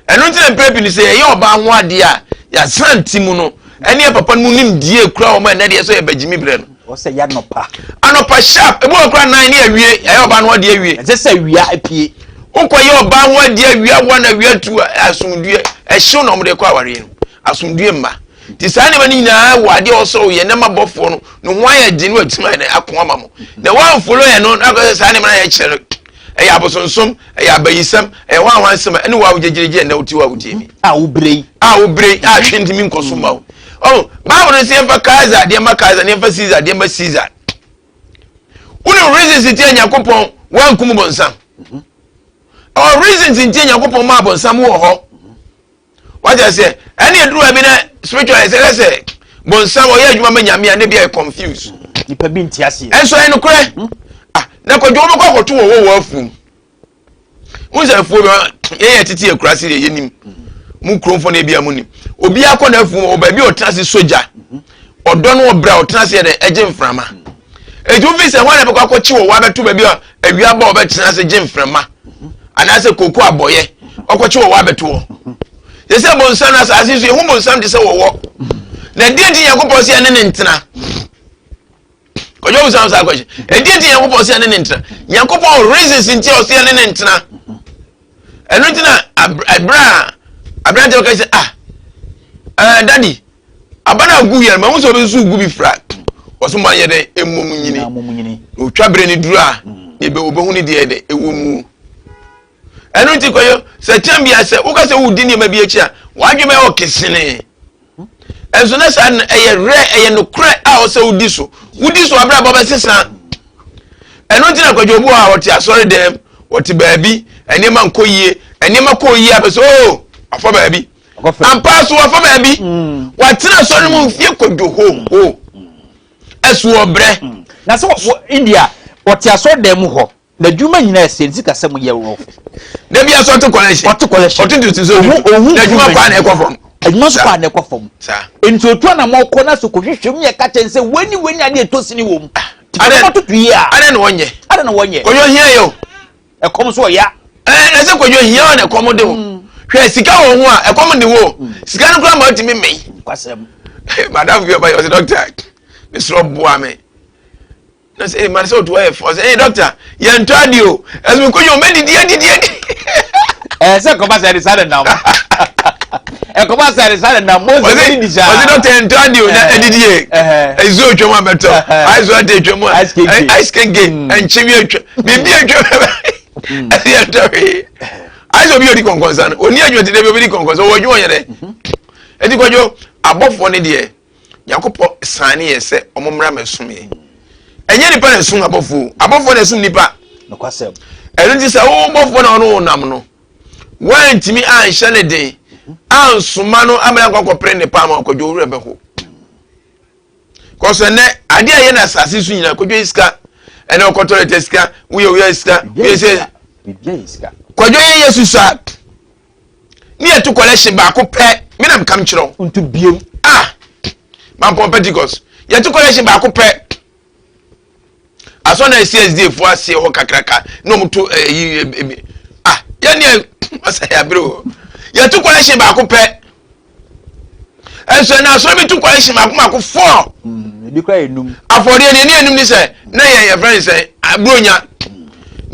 Ɛno nti na mpere pii no, sɛ yɛyɛ ɔbaa ho adeɛ a, yɛasan ti mu no ɛne yɛ papa no mu nim die kura wɔn a ɛnɛ deɛ sɛ yɛ bɛgyimi brɛ no. Wɔsɛ yɛ anɔpa. Anɔpa sharp, ebi wɔ kora 9 ne awie, yɛyɛ ɔbaa no adeɛ awie. Ɛsɛ sɛ awia apue. Wokɔ yɛ ɔbaa ho adeɛ awia 1, awia 2, asomdue ɛhyew na wɔde kɔ awareɛ no, asomdue mma. Nti saa nneɛma no nyinaa wɔ adeɛ a ɔsɛ ɔyɛ nneɛma bɔfoɔ no ne ho ayɛ den no atumi ayɛ ako ama mo na wɔamfolo yɛ no na akɔsɛ saa nneɛma no ayɛ kyerɛ no ɛyɛ abosonsom, ɛyɛ abayisɛm, ɛyɛ hwanhwansɛm, ɛne wo a wogyegyegye ɛnɛ wote wo a wotie mi. A wobere yi. A wobere yi a hwɛ ntumi nkɔ so ma wo. Ɔn Bible no sɛ yɛmfa Kaiser deɛ ma Kaiser na yɛmfa Caesar deɛ ma Caesar. Wonim reasons nti a Nyankopɔn wankum bonsam? Ɔwɔ reasons nti a Nyankopɔn maa bonsam wɔ hɔ. Wagya sɛ ɛne eduru baabi na spiritual ɛsɛ sɛ bonsam ɔyɛ adwuma ma Nyame a ne bi ayɛ confuse. Nipa bi nti aseɛ. Ɛnso ɛyɛ nokorɛ. Ah, na kwadwo wɔbɛkɔ akɔto wɔ afuom. N sɛ afuo bi yɛn yɛ tete akura se deɛ yɛnim mu kuromfoɔ no ebi a mu nim obi akɔ n'afuom wɔ baabi a ɔtena ase sogya ɔdɔ no ɔbrɛ a ɔtena ase yɛ dɛ ɛgye mframa. Eti wofi sɛ wɔn na bɛkɔ akɔkye wɔ wɔabɛto baabi a awia bɔ ɔbɛtena ase gye mframa anaasɛ koko abɔyɛ ɔkɔkye wɔ wɔabɛto hɔ. Yɛ sɛ bonsam no asase so yɛhu bonsam te sɛ wɔwɔ na deɛ nti Nyankopɔn sɛ ɛne ne ntena. Kɔjɔ busa sa akɔhyɛ ɛdi nti Nyankopɔn sɛ ɛne ne ntena. Nyankopɔn reasons nti a ɔsɛ ɛne ne ntena. Ɛno nti na ɛberɛ a aberante bɛka sɛ, ah, daddy, aba no agu yɛn ma ho sɛ obi nso gu bi fra ɔso ma yɛ dɛ ɛmmom nyini na otwa berɛ no duru a na ebe obɛhu ne deɛ dɛ ɛwɔ mu. Ɛno nti kɔyɛ sɛ kyɛn bia sɛ woka sɛ wodi nneɛma bi akyi a wadwe bɛyɛ ɔkesene. Ɛnso na saa no ɛyɛ werɛ, ɛyɛ nokorɛ a ɔsɛ wodi so. Wodi so abrabɔ bɛsesa. Ɛno nti na kwadwo obi wɔ a ɔte asɔre dɛm, ɔte baabi, nneɛma nkɔ yie, nneɛma kɔ yie apɛ sɛ oo afa baabi. Ampa so wafa baabi. Watena asɔre mu mfie kwadwo ho ho. Ɛso ɔbrɛ. Na sɛ wɔ India ɔte asɔre dɛm mu hɔ. N'adwuma nyinaa ɛsɛ ne sikasɛm yɛ rɔf. Dabi asɔ ɔte kɔlɛhyɛ. Ɔte kɔlɛhyɛ. Ɔte tutu so. Ohu ohu. N'adwuma kɔ a na ɛkɔ fam. Adwuma nso kɔ a na ɛkɔ fam. Saa. Nti otu anamɔ kɔ na so kɔhwehwɛ mu yɛ ka kyɛn sɛ wani wani adeɛ ɛtɔ sini wɔ mu. Adɛ Adɛ tutu yie a. Adɛ na wɔnyɛ. Adɛ na wɔnyɛ. Kɔdwo hia yɛ o. Ɛkɔm so ɔya. Ɛɛ ɛsɛ kɔdwo hia ɔna ɛkɔm de wo. Hwɛ, sika wɔ ho a ɛkɔm de wo. Sika no kora ma ɔtumi mmɛn. Kwasɛm. Madam bi ɔba yɛ ɔsɛ, doctor, mesrɛ boa me. Na sɛ ɛma sɛ ɔtu ayɛ fɔ sɛ ɛyɛ doctor yɛn ntɔ adi o, ɛsɛ mi kɔdwo mɛ didi adidi adi. Ɛɛ sɛ kɔba sɛ ɛde sa de nam. Ɛkɔba sɛ ɛde sa de nam. Mose ɔsi ɛde di saa. Ɔsi doctor yɛn ntɔ adi o na ɛdidi yɛ ɛzu otwa mu abɛtɔ ice water etwa mu a Ice kenke. Ice kenke ɛnkye bi etwa biribi etwa ɛsi yɛn ntɔ hwee. Ayɛ sɛ obi yɛ odi kɔnkɔnsa no oni adwuma ti dɛ bi obi di kɔnkɔnsa ɔwɔ adwuma yɛ dɛ. Eti kwadwo, abɔfoɔ ne deɛ Nyankopɔn sane yɛ sɛ ɔmo mmra mɛsom yɛn. Ɛnyɛ nipa na ɛsom abɔfoɔ, abɔfoɔ na ɛsom nipa. Nokwasɛm. Ɛno nti sɛ wo bɔfoɔ na ɔno wo nam no woantumi anhyɛ ne den ansoma no amena nkɔ akɔpere ne paa ma kwadwo, wo werɛ bɛho kɔsɔ. Ɛnɛ adeɛ a ɛyɛ no asase so nyinaa kwadwo yi sika, ɛnɛ ɔkɔtɔ lɛtɛ sika, woyɛ woyɛ sika, woyɛ sɛ Biribiara yɛ sika. Kwadwo yɛ susua ne yɛto collection baako pɛ, me na mekam kyerɛ wo. Nto biem. Ah, Mampɔn Pentecost yɛto collection baako pɛ asɔ na CSD fo aseɛ hɔ kakraka na ɔmo to ɛyi ebi ah yɛn deɛ ɔsɛ yabere o. Yɛto collection baako pɛ, ɛnso ɛna asɔrɔ bi to collection baako baako four. Ebi kura enum. Afɔdeɛ deɛ ne enum ni sɛ na yɛ yɛfrɛ ne sɛ aburonya.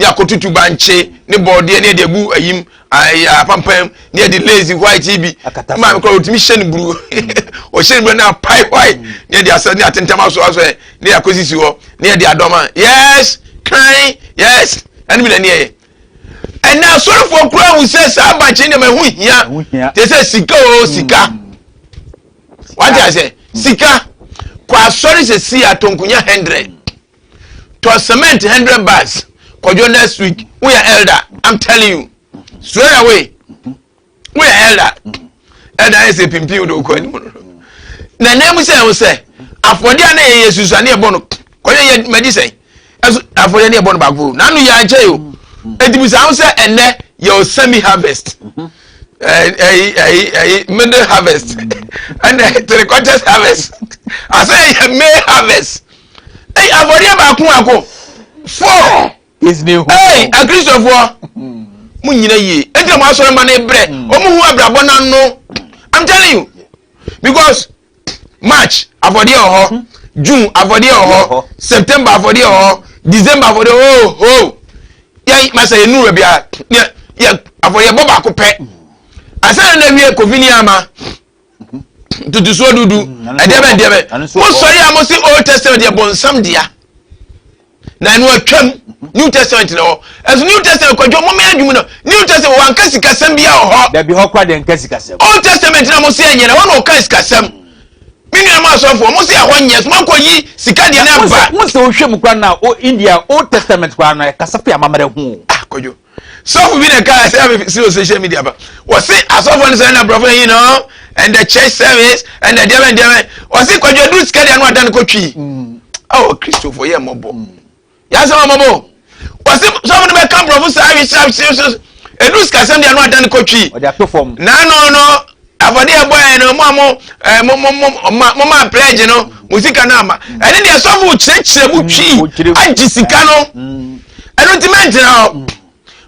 Ne akɔtutu bankye ne bɔɔdeɛ ne yɛde agu ayim apampam ne yɛde lace white yi bi. Maame koraa otumi hyɛ no buru, ɔhyɛ no buru na apae white ne yɛde asɛ ne atentam aso aso ɛ ne yɛakɔsisi hɔ ne yɛde adɔm a yes kan yes ɛno bi na ne yɛyɛ. Ɛnna asɔrefoɔ koraa hu sɛ saa bankye nneɛma ɛho hia te sɛ sika o sika. Wate asɛ sika kɔ asɔre sɛ si atonkonya 100 tɔ cement 100 bags kɔdwo next week, woyɛ elder. I'm telling you straight away, woyɛ elder. Elder ayɛ sɛ pimpin wode wokɔ anim no na nan mu sɛ ɛho sɛ afɔdeɛ a na yɛyɛ susua ne yɛbɔ no kɔdwo yɛ madi sɛn ɛso afɔdeɛ ne yɛbɔ no baako nanu yɛ ankyɛ yi o. Eti bisa ho sɛ ɛnɛ yɛ o semi harvest, ɛyi ɛyi ɛyi middle harvest, ɛnɛ 3/4 harvest, asɛ yɛ May harvest. Ɛyi afɔdeɛ baako baako four. Ɛyi akristofoɔ mo nyina yie eti na mo asɔre ma ne brɛ ɔmo hu abrabɔ n'ano. I'm telling you, because March afɔdeɛ wɔ hɔ, June afɔdeɛ wɔ hɔ, September afɔdeɛ wɔ hɔ, December afɔdeɛ wɔ hɔ. Oh, yɛn masa yɛn nuru baabi a yɛ yɛ afɔdeɛ bɔ baako pɛ asan na wie kofi ni ama tutusuo dudu ɛdeɛ bɛ ɛdeɛ bɛ mo sɔre a mo si Old Testament yɛ bɔnsam dea na ɛno atwam, New Testament na hɔ. Ɛso New Testament kwadwo mo mɛ adwuma no, New Testament wanka sikasɛm bi a wɔ hɔ. Dabi, hɔ kora deɛ nka sikasɛm. Old Testament na mo se ɛnyɛ na wɔn na ɔka sikasɛm. Me nua mo asɔfo mo se ɛhɔ nyɛ so mo akɔ yi sika deɛ na ba. Mo sɛ wohwɛ mu kora na o India Old Testament kora no ɛkasa fi amammerɛ ho. Ah, kwadwo sɔfo bi na kaa sɛ ɛbɛ si o social media ba wɔsi asɔfo no sɛ ɛna aborɔfo yi no and the church service and the deɛbɛn deɛbɛn wɔsi kwadwo aduru sika deɛ no adan kɔ twi. Ɔwɔ kristofo yɛ mmɔbɔ yasɛ wɔn mmɔbɔ. Wɔsi sɔfo no bɛ ka aborɔfo saa awi sɛ sɛ edu sikasɛm deɛ no adan kɔ twi. Ɔde ato fam. N'ano no afɔde ɛbɔ yɛn no mo a mo ɛɛ mo mo mo ma mo ma pledge no mo sika no ama ɛne deɛ sɔfo kyerɛkyerɛ mu twi agye sika no. Ɛno nti mɛntena hɔ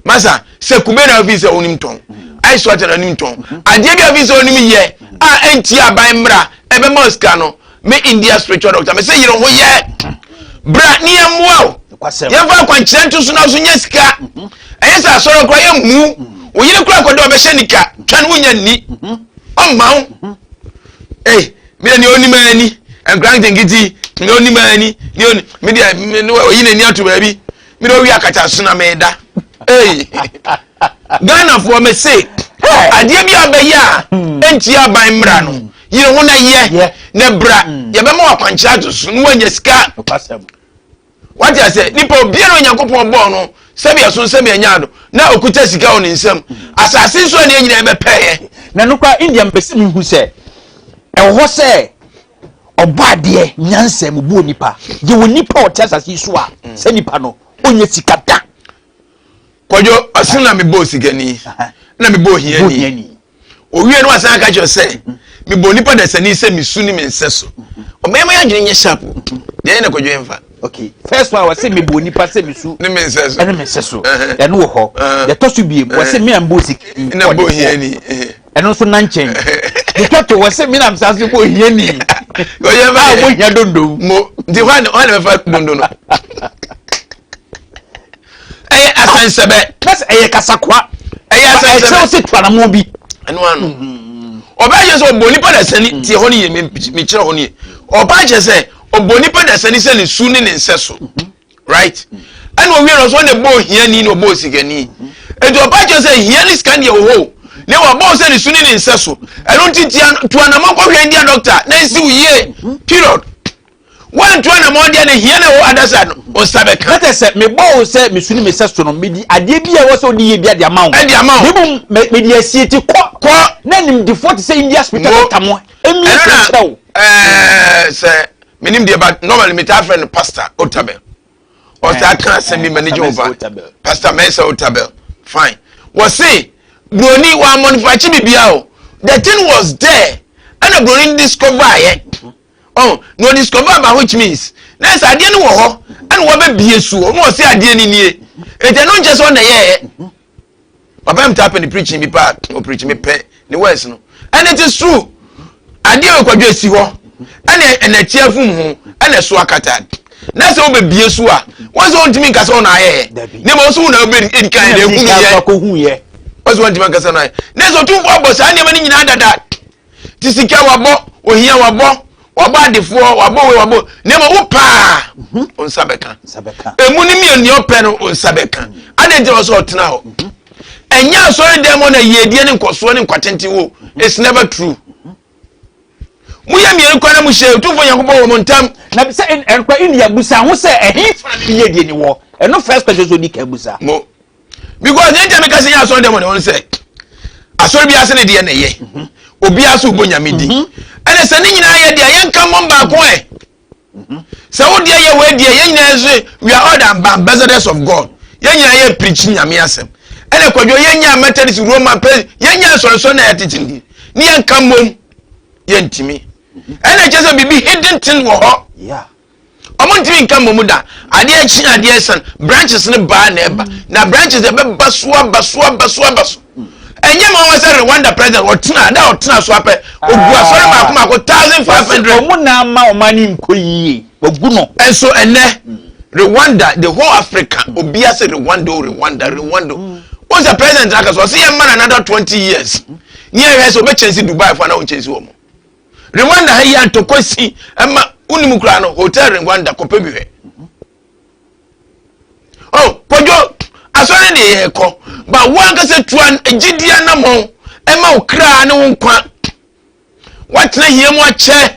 masa sɛ kube na afi sɛ onim tɔn ice water na onim tɔn adeɛ bi afi sɛ onim yɛ a ɛnti aban mmra ɛbɛma sika no. Me India spiritual doctor me sɛ yere ho yɛ bra ne yɛn mmoa o, yɛmfa akwankyerɛ nto so na so nyɛ sika. Ɛyɛ sɛ asɔre kora yɛ mmu wo yere kora kɔdɛ ɔbɛhyɛ nika twa no wonya nni ɔmma wo. Ei, me deɛ nea onim ani nkora nketenkete nea onim ani nea onim me deɛ me ne oyi n'ani ato baabi me deɛ owi akata so na meda. Ei, Ghanafoɔ, me se adeɛ bi a bɛyɛ a ɛnti aban mmra no yere ho na yɛ na bra yɛbɛma wɔ akwankyerɛ ato so na woanya sika. Wate asɛ nipa obiara Onyankopɔn bɔɔ no sɛbi ɛso sɛbi ɛnya do na okuta sika wɔ ne nsam asase nso a ne nyinaa bɛpɛɛ. Na no kora India mpɛ sɛ mehu sɛ ɛwɔ hɔ sɛ ɔbɔ adeɛ nyansa mu bu nipa yɛwɔ nipa a ɔte asase yi so a sɛ nipa no ɔnyɛ sika da. Kwadwo ɔse na mebɔɔ sikani na mebɔɔ hiani owie no wasan aka kyerɛ sɛ mebɔ nipa dasani sɛ mesu ne me nsɛ so ɔbɛyɛ ma yɛ adwene nyɛ sharp deɛ ɛyɛ na kwadwo yɛmfa. Okay, first one wɔse mebɔ nipa sɛ mesu ne me nsɛ so ɛne me nsɛ so ɛno wɔ hɔ. Yɛtɔ so biem wɔse me a mbɔ sikani na bɔ hiani. Ɛno nso na nkyɛn metwa to wɔse me nam saa so bɔ hiani a bɔ hia dondo. Mo nti hwan na bɛfa dondo no? Ɛyɛ asɛnsɛbɛ. Nɛsɛ ɛyɛ kasakoa. Ɛyɛ asɛnsɛbɛ. Ɛkyerɛw sɛ tuanamo bi. Ɛno ano ɔbaa kyerɛ sɛ ɔbɔ nipa dasani tie hɔ no yie, mekyerɛ hɔ no yie. Ɔbaa kyerɛ sɛ ɔbɔ nipa dasani sɛ ne su ne ne nsɛ so, right? Ɛna owie no ɔsɛ ɔna bɔ ohiani na ɔbɔ osikani. Nti ɔbaa kyerɛ sɛ hia ne sika deɛ wɔ hɔ ne wabɔ sɛ ne su ne ne nsɛ so. Ɛno nti tia tuanamo kɔhwɛ India doctor na nsi wo yie, period. Wantu anamɔ deɛ ne hia na ɛwɔ adasa no wo nsa bɛka. Na kyerɛ sɛ mebɔ wo sɛ mesu ne me sɛ so no mede adeɛ bi a ɛwɔ sɛ wode yɛ bi ade ama wo. Ɛde ama wo. Na mmom mede asie ti kɔ. Kɔ. Na nimdefoɔ te sɛ India spiritual doctor mo ɛmie Ɛno so na nkyerɛ wo. ɛɛ sɛ menim deɛ, but normally metaa frɛ no Pastor Otabel. Ɔsɛ aka asɛm bi ma ne gye wo pa. Pastor Mensa Otabel, fine. Wɔse broni wɔn amɔnifakye bibia o. The thing was there ɛna broni discover yɛ. Oh, na ɔdiscover about, which means na sɛ adeɛ no wɔ hɔ ɛna wɔbɛbie soɔ na ɔsɛ adeɛ no nie. Nti ɛno nkyɛ sɛ ɔna yɛɛ papa m tape ne preaching bi paa ɔpreach me pɛ ne words no and it is true. Adeɛ wɔ kwadwo esi hɔ ɛna ɛna akyi afum ho ɛna ɛso akata. Na sɛ wobɛbie so a, wɔn sɛ wɔntumi nka sɛ wɔn na ayɛyɛ. Ne ma wɔn so wɔn na wobɛdi kan na ehunu yɛ. Wɔn sɛ wɔntumi nka sɛ wɔn ayɛ. Na sɛ Otumfoɔ abɔ saa nneɛma no nyinaa dada. Ti sika wabɔ, ohia wabɔ, wabɔ adefoɔ, wabɔ wei wabɔ. Ne ma wo paa, mhm. wo nsa bɛka. Emu ne mmienu nea ɔpɛ no, wo nsa bɛka. Mhm. Adɛn nti na wɔsɛ ɔtena hɔ? Mhm. Ɛnyɛ asɔre dan mu na yiedie ne nkɔsoɔ ne nkwatenten wo. It's never true. Moyɛ mmienu kora na mohyia Otumfoɔ Nyankopɔn wɔ mo ntam. Na sɛ ɛnkora India busa ho sɛ ɛhe fa ne yiedie ne wɔ. Ɛno first question so di kan busa. Mo because ne nkyɛn meka sɛ nyɛ asɔre dɛm ne wɔn sɛ asɔre bi ase ne deɛ na ɛyɛ mhm. obiara so bɔ nyame di mhm. ɛna sɛ ne nyinaa yɛ deɛ yɛnka mmɔ baako ɛ mhm. sɛ wo deɛ yɛ wei deɛ yɛn nyinaa nso we are all the ambassadors of God yɛn nyinaa yɛ preach nyame asɛm ɛna kwadwo yɛn nyɛ Methodist Roman pɛ yɛn nyɛ nsɔnsɔn na yɛtete ne ne yɛnka mmom yɛntumi ɛna kyerɛ sɛ biribi hidden thing wɔ hɔ. Yeah. Ɔmo ntumi nka mmom da. Adeɛ kye adeɛ san, branches no baa na ɛba. Na branches ɛbɛba so aba so aba so aba so. Ɛnyɛ ma wɔn sɛ Rwanda president ɔtena da ɔtena so apɛ ogu asɔre mako mako 1,500. Ɔmo na ama ɔman no nkɔ yie. Wagu no. Ɛnso ɛnɛ Rwanda the whole Africa obiara sɛ Rwanda o Rwanda Rwanda. Wɔn sɛ president aka so ɔsɛ yɛn mma no another 20 years. Ní ɛhwɛ sɛ ɔbɛkyɛnse Dubai fo anaa ɔnkyɛnse wɔn. Rwanda ha yi a ntɔkwa si ɛma wonim koraa no hotel Rwanda kɔpɛ bi hwɛ. Oh, kwadwo asɔre deɛ yɛkɔ ba wo ankasa tua gyidi anammɔn ɛma wo kra ne wo nkwa woatena hia mu akyɛ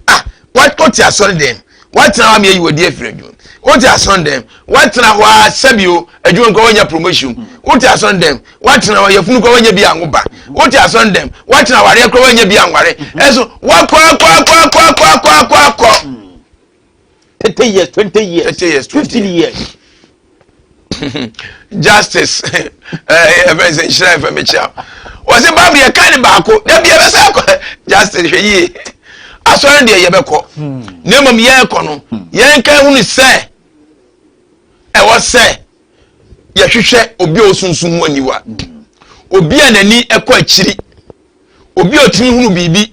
ah wote asɔre dɛm woatena hɔ ama yɛyi wadi afiri adwuma wote asɔre dɛm woatena hɔ a sɛbio adwuma nkɔ woanya promotion wote asɔre dɛm woatena hɔ yɛfunu kɔ woanya bi anwo ba wote asɔre dɛm woatena awareɛ kɔ woanya bi anware ɛso woakɔ akɔ akɔ akɔ akɔ akɔ akɔ akɔ 30 years, 20 years, 30 years, 15 years. Justice ɛfɛ sɛ nhyira ɛfɛ mekyia wɔsɛ Bible yɛka ne baako da bia bɛsɛ akɔ. Justice, hwɛ yie, asɔre deɛ yɛbɛkɔ na mmom yɛrekɔ no yɛnka hunu sɛ ɛwɔ sɛ yɛhwehwɛ obi a ɔsunsun mu aniwa, obi a n'ani ɛkɔ akyiri, obi a ɔtumi hunu biribi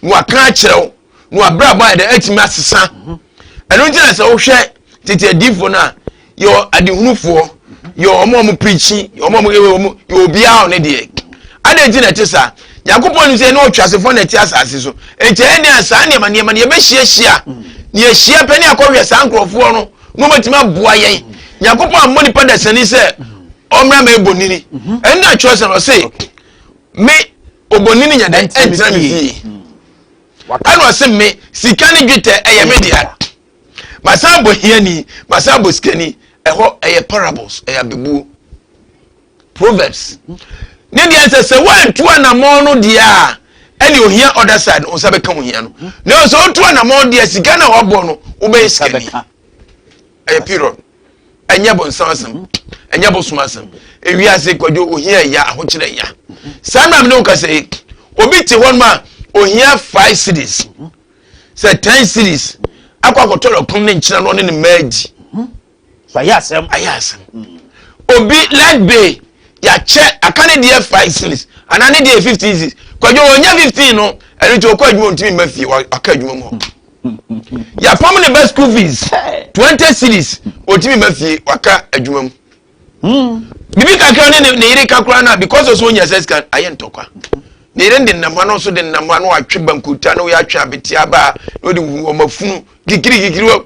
na waka akyerɛ wo na wabrabɔ ayɛ dɛ atumi asesa. Ɛno nti na sɛ wohwɛ tete adiifoɔ no a, yɛ adehunufoɔ, yɛ ɔmo a ɔmo pirikyi, yɛ ɔmo a ɔmo yɛ ɔmo yɛ obiara ɔne deɛ adeɛ nti na ɛte saa. Nyankopɔn nim sɛ ɛne ɔtwasefoɔ na ɛte asase so, nti ɛyɛ nea saa nneɛma nneɛma no yɛbɛhyiahyia ne yɛhyia pɛ ne akɔhwɛ saa nkurɔfoɔ no na wɔbɛtumi aboa yɛn. Nyankopɔn ammɔ nipa dasani sɛ ɔmmra ma ɛbɔ nini. Ɛno na atwerɛ sɛ ɔse me obɔnini nyɛ dɛ ɛntena me fie. Ɛna ɔse me sika ne dwetɛ ɛyɛ me dea, masan bɔ hiani, masan bɔ sikani. Ɛhɔ ɛyɛ parables, ɛyɛ abebuo, proverbs. Ne deɛ sɛ woantu anammɔn no deɛ a, ɛne ohia other side no wo nsa bɛka ohia no. Na sɛ wotu anammɔn deɛ, sika no a wabɔ no, wobɛyɛ sikani. Ɛyɛ period. Ɛnyɛ bonsam asɛm, ɛnyɛ bosom asɛm. Ewiase kwadwo, ohia ɛya, ahokyerɛ ɛya. Saa mmerɛ mene wo kasa yi, obi te hɔ nom a ohia 5 cedis sɛ 10 cedis akɔ akɔtɔ lɔpon ne nkyena no ɔne ne mmaa adi. So ayɛ asɛm. Ayɛ asɛm. Obi light bill yɛakyɛ aka ne deɛ 5 cedis anaa ne deɛ 15 cedis. Kwadwo, wɔnya 15 no, ɛno nti ɔkɔ adwuma, ntumi mma fie, waka adwuma mu hɔ. Yɛapam ne ba school fees 20 cedis, ɔtumi mma fie, waka adwuma mu. Bibi kakra ne ne yere kakra no a, because ɔsɛ ɔnya sɛ sika ayɛ ntɔkwa. Ne yere de nam hɔ no nso de nam hɔ no watwe bankuta na wɔyɛ atwe abetea aba na ɔde hu wɔn afunu kikiri kikiri wɔ.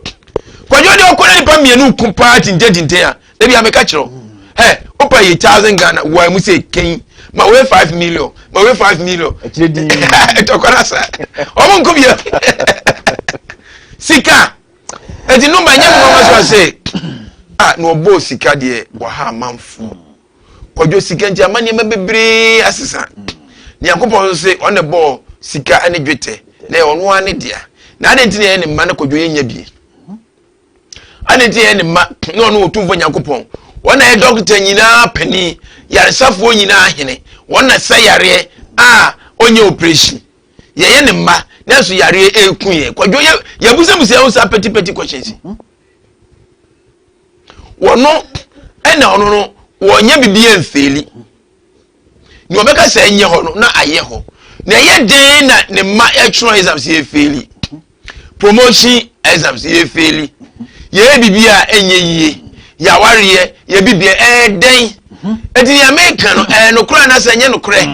Kwadwo deɛ, ɔkɔ na nipa mmienu ko paa tintintintin a ebi ameka kyerɛ hɛ wopa yi 1,000 Ghana wɔ mu sɛ kɛn ma wei 5 million, ma wei 5 million. Akyire din. Ntɔkwa na sa ɔmo nko bia sika eti numba nyɛ mu wɔn so ase a na ɔbɔ sika deɛ wɔha amanfoɔ. Kwadwo, sika nti ama nneɛma bebree asesa. Nyankopɔn nso sɛ ɔna bɔɔ sika ne dwetɛ na ɛyɛ ɔno ara ne dea. Na ade nti na ɛyɛ ne mma no kwadwo yɛnya bie? Ade nti yɛ ne mma na ɔno Otumfoɔ Nyankopɔn wɔn na yɛ dɔkta nyinaa panin, yaresafoɔ nyinaa hene, wɔn na sɛ yareɛ a ɔnyɛ operation. Yɛyɛ ne mma nanso yareɛ ɛreku yɛn. Kwadwo, yɛ yɛbusabusa yɛn ho saa petty petty questions. Wɔno ɛna ɔno no wɔnyɛ bibi ɛnfeeli nea ɔbɛka sɛ ɛnyɛ hɔ no na ayɛ hɔ. Na ɛyɛ den na ne mma ɛtwerɛ exam sɛ yɛfeeli promotion. Exams yɛ faili. Yɛyɛ biribi a ɛnyɛ yie. Yɛawareɛ, yɛ biribi a ɛyɛ dɛn. Eti nea meka no ɛyɛ nokorɛ anaasɛ ɛnyɛ nokorɛ?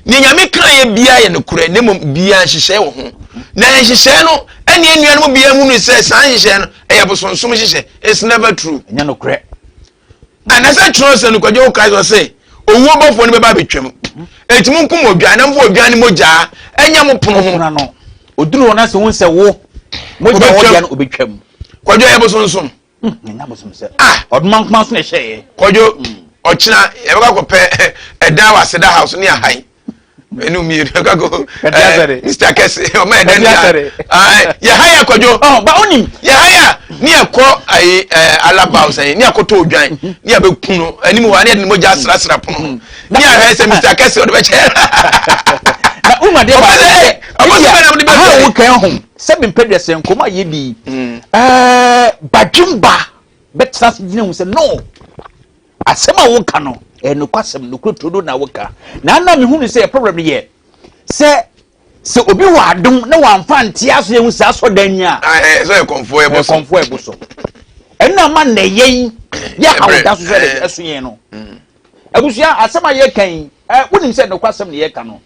Nea Nyame ka yɛ biara yɛ nokorɛ, na mmom biara nhyehyɛe wɔ ho. Na nhyehyɛe no ɛne anuanom biara hunu sɛ saa nhyehyɛe no ɛyɛ bosonsom nhyehyɛ. It's never true. Ɛnyɛ nokorɛ. Anasɛ kyerɛwsɛm no kwadwo Christ ɔse owuo bɔfoɔ no bɛba abɛtwam. Enti monkum odwan na momfa odwan no mogyaa ɛnyɛ mo pono ho. No. Oduru hɔ na sɛ wohu sɛ wo mogya wɔ deɛ no obɛtwam. Kwadwo ɛyɛ bosonsom. Ɛnyɛ bosom sɛ. Ah! Ɔdoma nkoma so na ɛhyɛeɛ. Kwadwo ɔkyena yɛbɛkɔ akɔpɛ ɛdan wɔ Aseda house ne ahan. Ɛnu mmienu yɛbɛkɔ akɔ ɛɛ Mr. Kɛse ɔma ɛdan ne ahan. Yɛhan akwadwo. Ɔ ba onim. Yɛhan a ne yɛkɔ ayi ɛɛ Alaba house ayi ne yɛkɔtɔ odwan ne yɛbɛku no anim hɔ a ne yɛde ne mogya asrasra pono ho ne yɛahwɛ sɛ Mr. Kɛse ɔde bɛkyɛ. Na wonu adeɛ baako sɛ ɔmo sɛ bɛn na mo de bɛkyɛ. Aha wo kan ho sɛ bi mpɛ deɛ sɛ nkɔmɔ a yɛdi ɛɛ badwemba bɛtena ase gyina hu sɛ no asɛm a woka no ɛyɛ nokwasɛm nokorɛ turodo na woka na ana mehu no sɛ yɛ problem no yɛ sɛ sɛ obi wɔ adom na wamfa nte aso yɛhu sɛ asɔdan ni a sɛ yɛ kɔmfoɔ ɛbɔ so kɔmfoɔ ɛbɔ so ɛno ama nnɛ yɛn yɛ haw da so sɛ ɛso yɛn no abusua asɛm a yɛka yi wonim sɛ nokwasɛm na yɛka no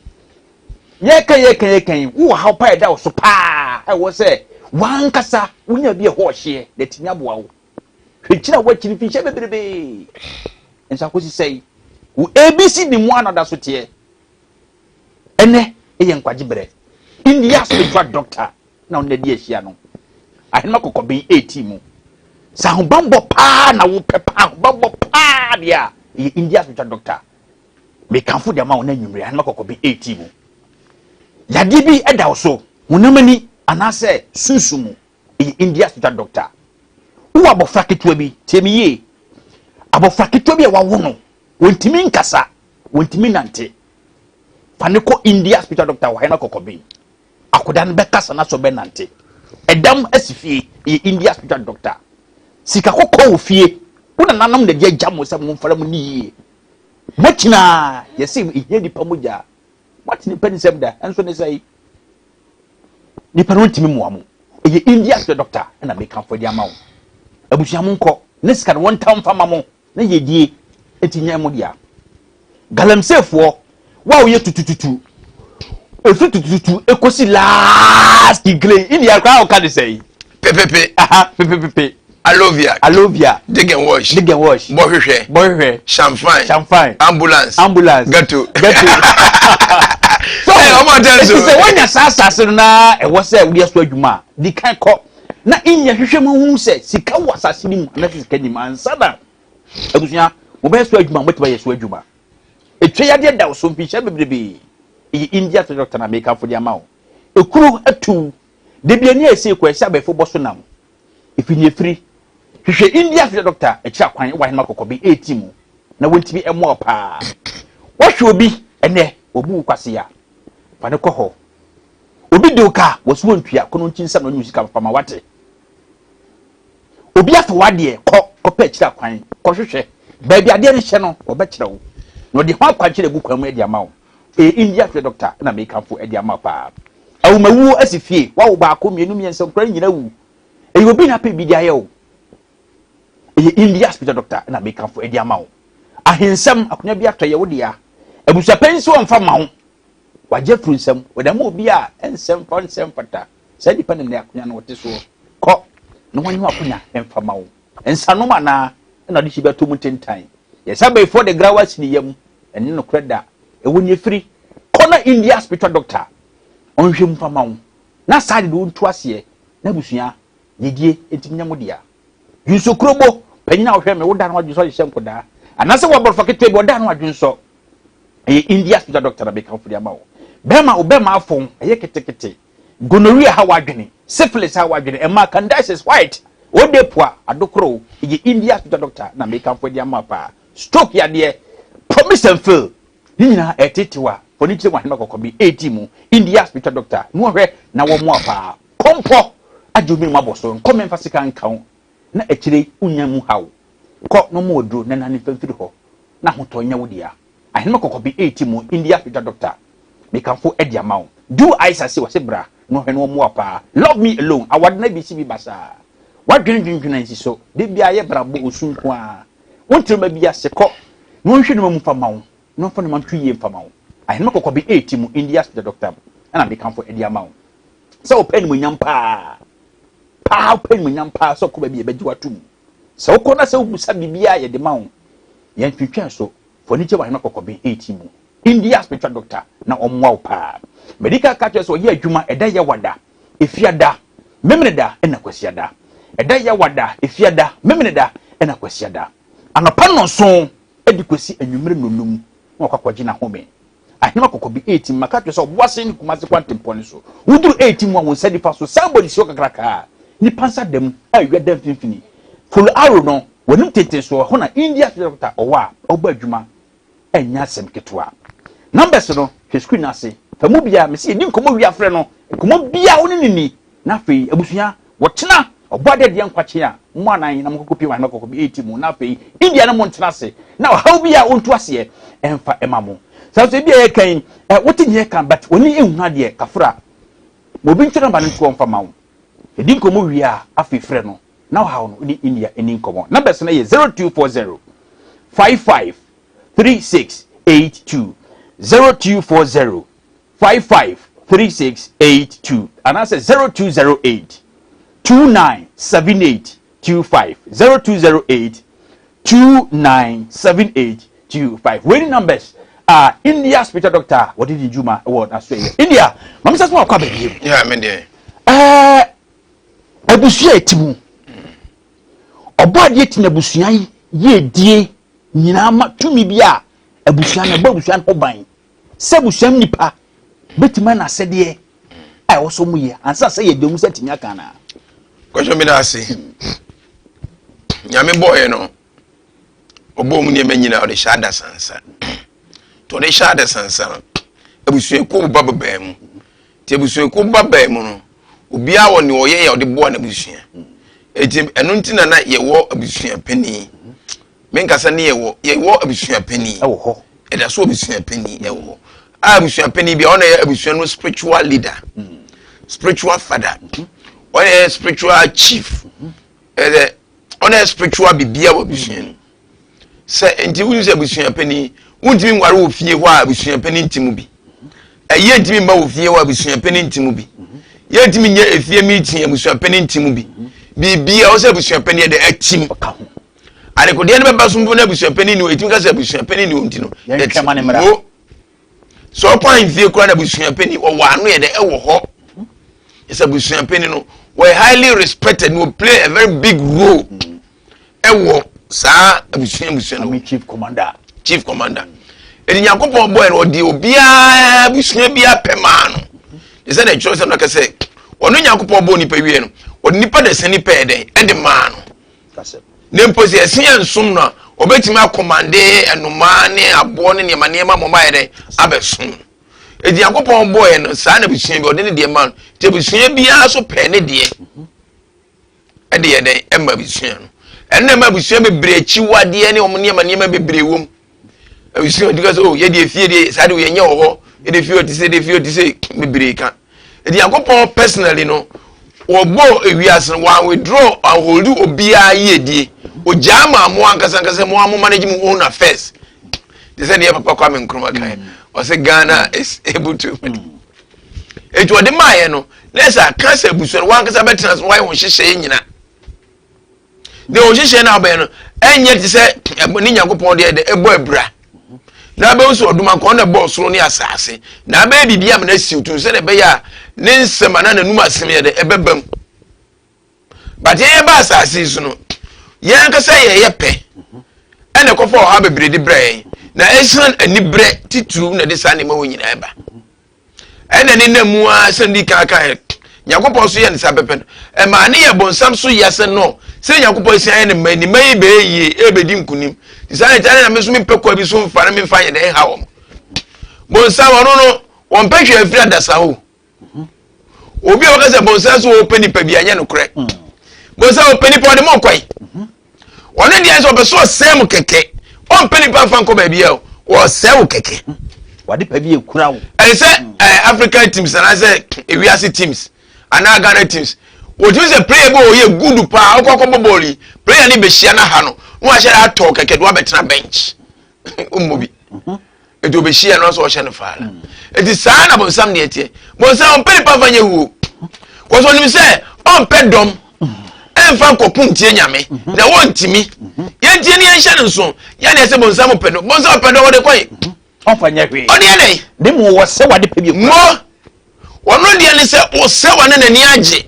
yɛka yɛka yɛka yi wowɔ haw pa ɛda wo so paa ɛwɔ sɛ wankasa wonya bi ɛhɔ ɔhyeɛ na ɛtumi aboa wo Hwɛ kyiri a woakyiri mfinhyia bebrebe nso akosi sɛe. Wo ABC ni mu ana da so teɛ. Ɛnɛ ɛyɛ nkwagye berɛ. India spiritual doctor na ɔno adi ahyia no. Ahenema kɔkɔben ɛreti mu. Sɛ ahobammɔ paa na wopɛ paa ahobammɔ paa deɛ a ɛyɛ India spiritual doctor. Mekamfo de ama wo na anwummere ahenema kɔkɔben ɛreti mu. Yadeɛ bi ɛda wo so honam ani anaasɛ sunsum mu. Ɛyɛ India spiritual doctor. Wowɔ abɔfra ketewa bi, tie me yie. Abɔfra ketewa bi a wawo no, wɔntumi nkasa, wɔntumi nante. Fa ne kɔ India spiritual doctor wɔ ha na kɔkɔben. Akwadaa no bɛkasa na so bɛnante. Ɛdam asi fie, ɛyɛ India spiritual doctor. Sika kɔkɔɔ wɔ fie, wo nananom na ɛde agya mo sɛ momfara mo ni yie. Moakyina yɛse ɛhia nipa mogya. Moate nipa nsɛm da, ɛnso ne sɛe. Nipa no ntumi mmoa mo. Ɛyɛ India sɛ doctor ɛna mekamfo de ama wo. Abusua mo nkɔ ne sika no wɔntam mfa ma mo na yɛdie nti nyɛ mo dea. Galamseyfoɔ wo a woyɛ tutututu ɛfiri tutututu ɛkɔsi last kinkile India koraa woka ne sɛi. Pepepe. Aha pepepepe. Alovia. Alovia. Dig and wash. Dig and wash. Bɔhwehwɛ. Bɔhwehwɛ. Shamfine. Shamfine. Ambulance. Ambulance. Ghetto. Ghetto. so ɔmo atɛn so. Eti sɛ wɔnya saa asase no na ɛwɔ sɛ wode aso adwuma a, di kan kɔ na nya hwehwɛ mu hu sɛ sika wɔ asase no mu anaasɛ sika nim ansa na abusua mobɛyɛ so adwuma mobɛtumi ayɛ so adwuma. Etwa yadeɛ da wo so mfinhyia bebrebe. Ɛyɛ India so doctor na mekamfo de ama wo. Ekuro atuw. Da bi ani a ɛsɛ kɔ ɛsɛ abɛɛfo bɔ so nam. Efi nea efiri. Hwehwɛ India hwehwɛ dɔkta akyiri akwan wɔ Ahenema Kɔkɔbe AT mu na wɔntumi mmoa wo paa. Woahwɛ obi ɛnɛ, wabu wo kwasea. Fa no kɔ hɔ. Obi de wo ka, wɔsi wɔntua, kɔ na ɔnkyi nsa na ɔnyi wo sika papa ma wate. Obi afa w'adeɛ, kɔ kɔpɛ akyiri akwan, kɔhwehwɛ. Baabi adeɛ no hyɛ no, wɔbɛkyerɛ wo. Na ɔde ho akwankyerɛ agu kwan mu de ama wo. Ɛyɛ India hwehwɛ dɔkta na mekamfo de ama wo paa. Awomawuo asi fie, wawo baako, mmienu, mmiɛnsa, nkwadaa no nyinaa wu. Ɛyɛ obi na apɛ bi de ayɛ wo. Ɛyɛ India spiritual doctor na mekamfo de ama wo. Ahensɛm, akonnwa bi atɔ yɛ wo dea. Abusuapanyin sɛ wɔmfa ma wo. Wagye afiri nsam. Wɔde ama obi a ɛnsɛ mfa nsɛ mfata. Saa nipa no ne akonnwa no wɔte soɔ. Kɔ na wɔnyɛ akonnwa mfa ma wo. Nsanom anaa ɛna ɔde hyi bɛto mu ntentan. Yɛsɛ abayifoɔ de grawa asi ne yam. Ɛne nokorɛ da. Ɛwɔ nea ɛfiri. Kɔ na India spiritual doctor ɔnhwɛ mu mfa ma wo. Na saa de de wontu aseɛ na abusua yedie ntimi nyɛ mo dea. Dwonsɔ kurobo, panyin a wohwɛ me woda no adwensɔ hyehyɛ nkodaa anaasɛ wɔ abɔrɔfa ketewa bi ɔda no adwensɔ. Ɛyɛ India spiritual doctor na mekamfo de ama wo. Bɛrima wo bɛrima afɔn ɛyɛ ketekete. Gonorrhea ha w'adwene, syphilis ha w'adwene, ɛmaa candidiasis white, odepoa, adokoro, ɛyɛ India spiritual doctor na mekamfo de ama wo paa. Stroke yadeɛ, promise and fail, Ne nyinaa ɛretetew a fɔne kyerɛ mu ahema kɔkɔbe ɛreti mu India spiritual doctor no ɔhwɛ na wɔmoa paa kɔmpɔ agye omi mu abɔ so nkɔ mɛmfa sika nka wo na akyire wonya mu haw kɔ na ɔmo aduro na nane mfa mfiri hɔ na ahotɔ nyɛ wo dea ahema kɔkɔbe ɛreti mu India spiritual doctor mekamfo ɛde ama wo do Aisa se wɔse bra na ɔhwɛ na ɔmmoa paa. Love me alone, awade no bi si bi basaa. W'adwene dwendwene nsi so, da biara yɛ brabɔ osu nko ara. Wo ntrɛma bi ase kɔ na ɔnhwɛ nneɛma mu mfa ma wo, na ɔmfa nneɛma nto yie mfa ma wo. Ahenema Kɔkɔbe 8 mu India Spirit Doctor ɛna mekamfo de ama wo. Sɛ wopɛ animuonyam paa, paa wopɛ animuonyam paa sɛ wokɔ baabi a yɛbɛgye wo ato mu. Sɛ wokɔ na sɛ wobisa biribiara a yɛde ma wo, yɛntwentwɛn so. Fa w'ani gye wɔ Ahenema Kɔkɔbe 8 mu India Spiritual Doctor na ɔmmoa wo paa. Madi kan aka akyerɛ sɛ ɔyɛ adwuma ɛda Yawada, Efiada, Memeneda ɛna Kwasiada. Ɛda Yawada, Efiada, Memeneda ɛna Kwasiada. Anɔpa nnɔnson de kɔsi anwummere nnɔnnum na wakɔ akɔgye n'ahome. Ahenema Kɔkɔbe 8 mu, maka akyerɛ sɛ Ɔboase ne Kumase kwantempɔn no so. Woduru 8 mu a, wo nsa nifa so, signboard si hɔ kakraka a nnipa nsa da mu a awia da mfimfini. Follow arrow no, w'anim tentensoɔ, ɛhɔ na India Spiritual Doctor ɔwɔ a ɔbɔ adwuma ɛnyɛ asɛm ketewa. Numbers no, hwɛ screen no ase. Fa mu biara, mese yɛdi nkɔmmɔ wie a frɛ no. Nkɔmmɔ biara wo ne no nni. Na afei, abusua, wɔkyena Ɔbɔadeɛ deɛ nkwa kye a, mo anan na monkɔkɔpie wɔ Ahema Kɔkɔbi 80 mu, na afei India no montena ase, na ɔhaw biara ɔntu aseɛ ɛmfa ɛma mo. Saa nso ebi a yɛka yi, eh, wote nea yɛka but w'ani nhunu adeɛ, kafra. Ma obi ntwe number no ntoɔ mfa ma wo. Yɛdi nkɔmmɔ wie a, afei frɛ no, na ɔhaw no, wone India nni nkɔmmɔ. Numbers no yɛ 0240 55 3682, 0240 55 3682 anaasɛ 0208 2978 25, 0208 2978 25. Wei ne numbers a India spiritual doctor a wɔde di dwuma wɔ n'asoɛyɛ. India, maame sɛ so akɔ abɛbie mu. Yeah, me deɛ. Ɛɛ abusua a ɛte mu. Ɔbɔ adeɛ te n'abusua yi yiedie nyinaa ma tumi bi a abusua no ɛbɔ abusua no ho ban sɛ abusua mu nipa bɛtumi ayɛ n'asɛdeɛ a ɛwɔ so mu yɛ ansa sɛ yɛde mu sɛ tumi aka anaa. Kɔhwɛ mi n'ase. Nyame bɔɔyɛ no, ɔbɔɔ mu nneɛma nyinaa ɔde hyɛ adasansa. Nti ɔde hyɛ adasansa no, abusuakuo ba babaa mu. Nti abusuakuo ba baa mu no, obiara wɔ nea ɔyɛ yɛ ɔde boa n'abusua. Eti ɛno nti na na yɛwɔ abusua panin. Menkasa ne yɛwɔ yɛwɔ abusua panin. Ɛwɔ hɔ. Ɛda so abusua panin ɛwɔ hɔ. A abusua panin bi a ɔna yɛ abusua no spiritual leader, spiritual father, ɔna yɛ spiritual chief, ɛdɛ ɔna yɛ spiritual bibia wɔ abusua no. Sɛ nti wonim sɛ abusua panin wontumi nware wɔ fie hɔ a abusua panin nti mu bi. Ɛyɛ ntumi mma wɔ fie hɔ a abusua panin nti mu bi. Yɛntumi nyɛ efie meeting abusua panin nti mu bi. Biribi a ɔsɛ abusua panin yɛ dɛ atim. Adekodeɛ no bɛba so mpo na abusua panin ni hɔ ɛtumi ka sɛ abusua panin ni hɔ nti no. Yɛntwɛn ma ne mmra. Sɛ ɔkɔ ahemfie koraa na abusua panin ɔwɔ ano yɛ dɛ ɛwɔ hɔ. Sɛ abusua panin no wɔyɛ highly respected na play a very big role. Mm. Ɛwɔ saa abusua abusua no. Chief commander. Chief commander. Ɛdi Nyankopɔn bɔɛ no ɔde obiara abusua biara pɛ maa no. Te sɛ na ɛkyerɛ sɛ no kɛsɛ ɔno Nyankopɔn bɔɔ nipa wie no ɔde nipa da sɛ nipa yɛ dɛn ɛde maa no. Na mpo sɛ yɛse yɛnsom no a ɔbɛtumi akɔmande nnomaa ne aboɔ ne nneɛma nneɛma ma ɔmayɛ dɛn abɛsom no. Ɛti Nyankopɔn bɔɛ no saa na abusua bi ɔde ne deɛ maa no. Nti abusua biara so pɛɛ ne deɛ. Ɛde yɛ dɛn ɛma abusua no. Ɛno na ɛma abusua bebree akyiwadeɛ ne wɔn nneɛma nneɛma bebree wɔ mu. Abusua bi ka sɛ oh yɛde efie deɛ saa de yɛnyɛ wɔ hɔ yɛde fie ɔte sɛ yɛde fie ɔte sɛ bebree ka. Ɛdi Nyankopɔn personally no wɔbɔ ewiase no wɔn withdraw ahold obiara yiedie. Ogyaa maa mo ankasa ankasa mo a mo manage mo own affairs. Te sɛ deɛ papa Kwame Nkrumah kan ɔsɛ Ghana is able to. Eti ɔde maayɛ no na ɛsɛ aka sɛ abusua no wankasa bɛtena so wayɛ wɔn nhyehyɛeɛ nyina. Deɛ wɔn nhyehyɛeɛ no abɛn no ɛnyɛ te sɛ ne Nyankopɔn deɛ de ɛbɔ abira. Na abɛhu sɛ ɔdoma nkɔn na ɛbɔ ɔsoro ne asase. Na abɛyɛ biribi ama no asiw to sɛdeɛ ɛbɛyɛ a ne nsɛm anaa n'anum asɛm yɛ dɛ ɛbɛba mu. But yɛn yɛba asase yi so no yɛn ankasa yɛyɛ pɛ ɛna ɛkɔfa ɔhaw bebree de brɛ yɛn. Na ɛsan anibrɛ titiriw na ɛde saa nneɛma wɔ nyinaa ba. Ɛna ne nam mu ara sɛ ne kan kan Nyankopɔn so yɛ ne saa pɛpɛ no ɛmaa ne yɛ bonsam so yɛ sɛ no sɛ Nyankopɔn esi ayɛ ne mma ne mma yi bɛyɛ yie ɛbɛdi nkunim saa ne kyɛn na me nso mepɛ kwa bi so mfa na memfa nyɛ dɛ nha wɔn. Bonsam ɔno no wɔn pɛ hwɛ afiri adasa hɔ. Obi a wɔka sɛ bonsam so wɔpɛ nipa bi anyɛ nokorɛ. Bonsam ɔpɛ nipa ɔde mo kwan. Ɔno deɛ sɛ ɔpɛ so ɔsɛe mo kɛkɛ. Ɔmpɛ nipa mfa nkɔ baabi a ɔsɛe wo kɛkɛ. Wade pa bi ekura wo. Ɛyɛ sɛ African teams anaasɛ ewiase teams anaa Ghana teams, wɔtumi sɛ player bi a ɔyɛ good paa, ɔkɔ akɔbɔ bɔɔl yi, player ne bɛhyia no ha no na wahyɛ dɛ atɔ kɛkɛ de wabɛtena bench, ɔmmɔ bi. Nti ɔbɛhyia no nso ɔhyɛ no faala. Nti saa na bonsam deɛ teɛ. Bonsam ɔmpɛ nipa fa nyɛ huo kɔsɔ, ɔnim sɛ ɔmpɛ dɔm ɛmfa nkɔko ntie Nyame na wɔntimi yɛntie ne yɛnhyɛ no nso. Yɛne ɛsɛ bonsam pɛ no, bonsam pɛ dɔm, ɔde kɔe. Ɔmfa nyɛ hwee. Ɔde yɛ dɛn? Ne mu wɔ sɛ wade pa bi ekura. Mo ɔno deɛ ne sɛ ɔsɛ wɔne n'ani agye.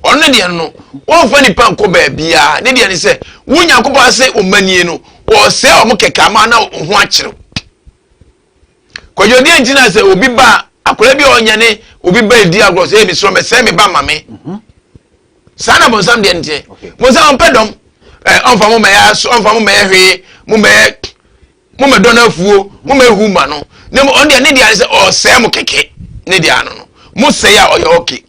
Ɔno deɛ no, wɔmfa nipa nkɔ baabiara. Ne deɛ ne sɛ wo Nyankopɔn ase ɔmanie no, ɔsɛ ɔmo kɛkɛ ama na ho akyerɛw. Kwadwo, deɛ nti na sɛ obi ba, akwadaa bi a ɔnyɛ ne obi ba edi agorɔ sɛ ebi srɔ mɛ sɛ me ba ma me saa na bɔnsam deɛ nteɛ. Bɔnsam ɔmpɛ dɔm, ɔnfa mo mɛyɛ aso, ɔnfa mo mɛyɛ hwee, mo mɛyɛ mo mɛ dɔ n'afuo, mo mɛ hu ma no ne mo. Ɔno deɛ, ne deɛ sɛ ɔsɛɛ mo kɛkɛ. Ne deɛ ano no mo sɛɛ a, ɔyɛ okay.